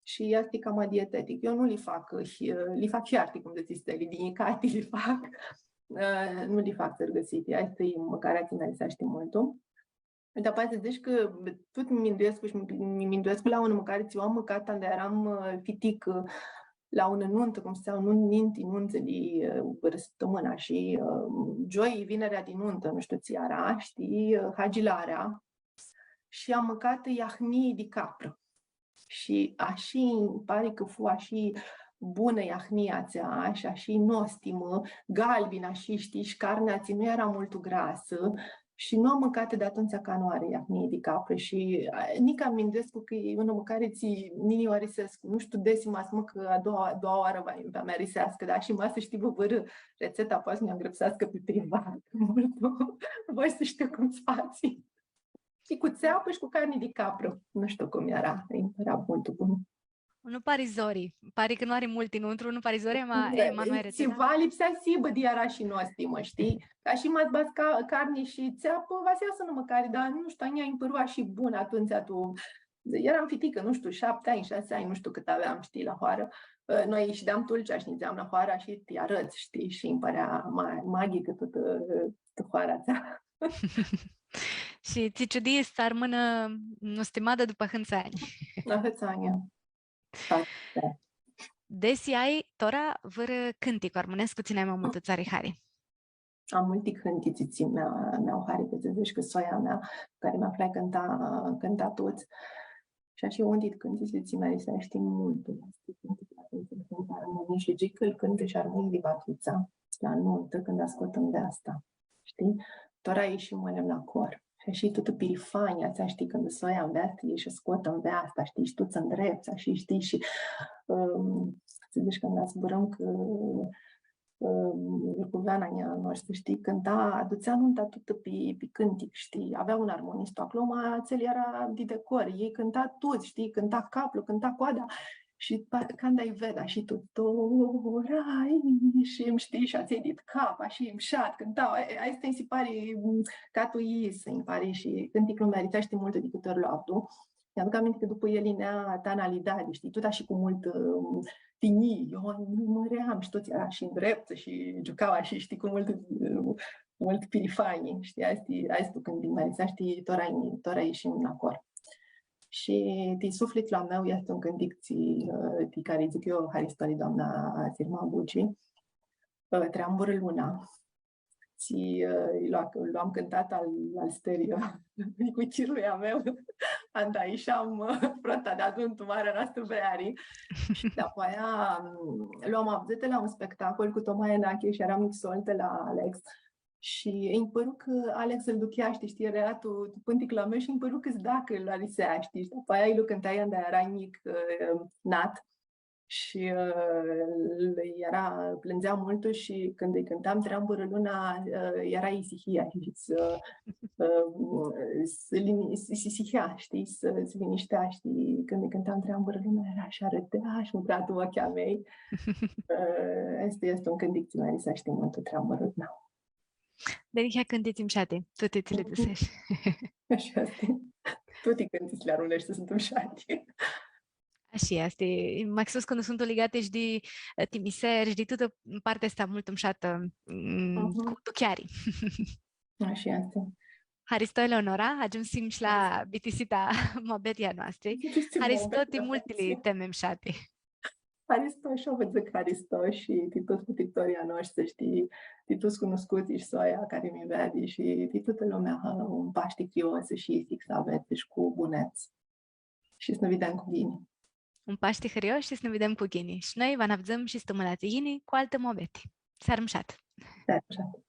Shi easti cama dietetic. Eu nu li fac, ã, hi-, ã, li fac hiarti, cum dzãtsi Steli, din icati li fac. Ã, nu li fac tãrgãsiti. Aestã e mãcarea tsi nj-ariseashti multu. Dapoaia s-dzãc cã tut mi minduescu shi mi, mi minduescu la unã mãcari tsi u am mãcatã anda earam, ã, fiticã, la unã nuntã, cum s-dzãtsea, nu, ninti, nuntsãli, ã, vãrã stãmãnã shi, ã, gioi, vinerea di nuntã, nu shtiu tsi eara, shtii, ã, hagilarea. Shi am mãcatã iahnii di caprã. Shi ashi nji pari cã fu ashi bunã iahnia atsea, shi ashi nostimã, galbinã, ashi, shtii, shi carnea tsi nu eara multu grasã, shi nu am mãcatã di atumtsea canãoarã iahnii di caprã shi, a, nica mi minduescu cã e unã mãcari tsi nini u arisescu, nu shtiu desi, ma s-mãc a doua, a doua oarã va, va mi ariseascã, da? Shi ma s-shtii vãrã retsetã, poati s-nj-u ngrãpseascã pi privat, multu, voi s-shtiu cum s-fatsi. Shi cu tseapã shi cu carni di caprã. Nu shtiu cum eara, eara multu bun. Nu pari zori. Pari cã nu ari multi nuntru, nu pari zori, ma, da, e, ma nu ari retsetã. Tsiva lipsea s-hibã di eara shi nostimã, shtii? Ca shi ma s-badz ca-, carni shi tseapã, va s-easã unã mãcari, dar nu shtiu, a njia nji pãru shi bunã atumtsea, tu, earam fiticã, nu shtiu, shapti anj, shasi anj, nu shtiu cãt aveam, shtii, la hoarã. Ã, noi shideam Tulcea shi nidzeam la hoarã shi ti arãdz, shtii, shi nji pãrea ma-, magică tutã, tutã hoara atsea. Shi tsi ciudii s-armãnã nostimadã dupã ahãntsã anj. Ahãntsã anj, da. Desi ai tora vãrã cãnticu armãnescu tsi nai ma multu tsã ari hari? Am multi cãntitsi tsi mi-au, mi-au hari, cã s-dzãc cã soia mea, cari mi aflai cãnta, cãnta tuts. Shi ashi un dit cãntitsi tsi mi ariseashti multu, easti cãnticlu atsel tsi-l cãnta armãnjlji shi dzãc cã-l cãntã shi armãnjlji di Batutsa, la nuntã, cãndu ascot nveasta. Shtii? Tora ishi ma nã-, la cor. Shi ashi tutã pirifania atsea, shtii, cãndu soia nveastã ishi scot nveasta, shtii, shi tuts ndreptsã, shi, shtii, shi, ãm, s-dzãc cã nã zburãm cã, ãm, Iucuvena a noastrã, shtii, cãnta, adutsea nunta tutã pi, pi cãntic, shtii, avea un armonist aclo, ma atsel eara di decor, elj cãnta tuts, shtii, cãnta caplu, cãnta coada, shi pa-, canda lji vedea shi tu, tora ishi, shtii, shi atselj dit cap, ashi, mshat, cãnta, a, aestã nji si pari, mm, ca tu yis, nji pari, shi cãnticlu mi ariseashti multu di cãti ori lu avdu. Nj-aduc aminti cã dupã el yinea Tana Lidadi, shtii, tut ashi cu multã, mm, tinjii, eu nj-mãream shi tuts eara shi ndreptsã shi giuca ashi, shtii, cu multã, mm, multã pirifanii, shtii, aestã, aestã cãndu mi ariseashti, tora, tora ishi un acor. Shi Ti suflitlu a meu easti un cãntic tsi, ã, ti cari dzãc eu, haristo li doamna Sirma Buci, ã, Treamburã luna. Tsi, ã, lu, lu am cãntat al, al Sterio, cu chirlu a meu, anda isham, ã, prota deadun tu marea noastrã vreari. Shi dapoaia, ãm, lu am avdzãtã la un spectacol cu Tomae Nache shi earam mixoltã la Alex. Shi nji pãru cã Alex lu aduchea, shtii, shtii, eara tu, tu pãnticlu a meu shi nji pãru cã s-da cã lu arisea, shtii, shi dapoaia lj-lu cãntai anda eara njic, ã, Nat. Shi, ã, el eara, plãndzea multu shi cãndu lji cãntam Treamburã luna, ã, eara isihia shi s-, ã, s-lini-, s-, s-isihea, shtii, s-, s-linishtea, shtii, cãndu lji cãntam Treamburã luna, eara shi arãdea shi mutrea tu ocljilj a mei. Ã, aestu easti un cãntic tsi mi ariseashti multu, Treamburã luna. Dealihea cãntitsi mshati, tuti tsi li dzãsesh. Ashi easti. Tuti cãntitsli armãneshti suntu mshati. Ashi easti. Maxus cãndu suntu ligati shi di, eh, ti miseri shi di tutã partea aestã multu mshatã, mm, cu duchiari. Ashi easti. Haristo, Eleonora, agiumsim shi la bitisita a muabetiljei a noastri. Haristo ti multili temi mshati. Haristo, shi eu vã dzãc haristo shi ti tuts scutritorlji a noshtri, shi ti, ti tuts cunuscuts shi soia cari mi veadi shi ti tutã lumea, un Pashti hãrios shi isicã s-avets shi cu bunets. Shi s-nã videm cu ghini. Un Pashti hãrios shi s-nã videm cu ghini. Shi noi va nã avdzãm shi stãmãna tsi yini cu altã muabeti. Searã mshatã! Searã mshatã!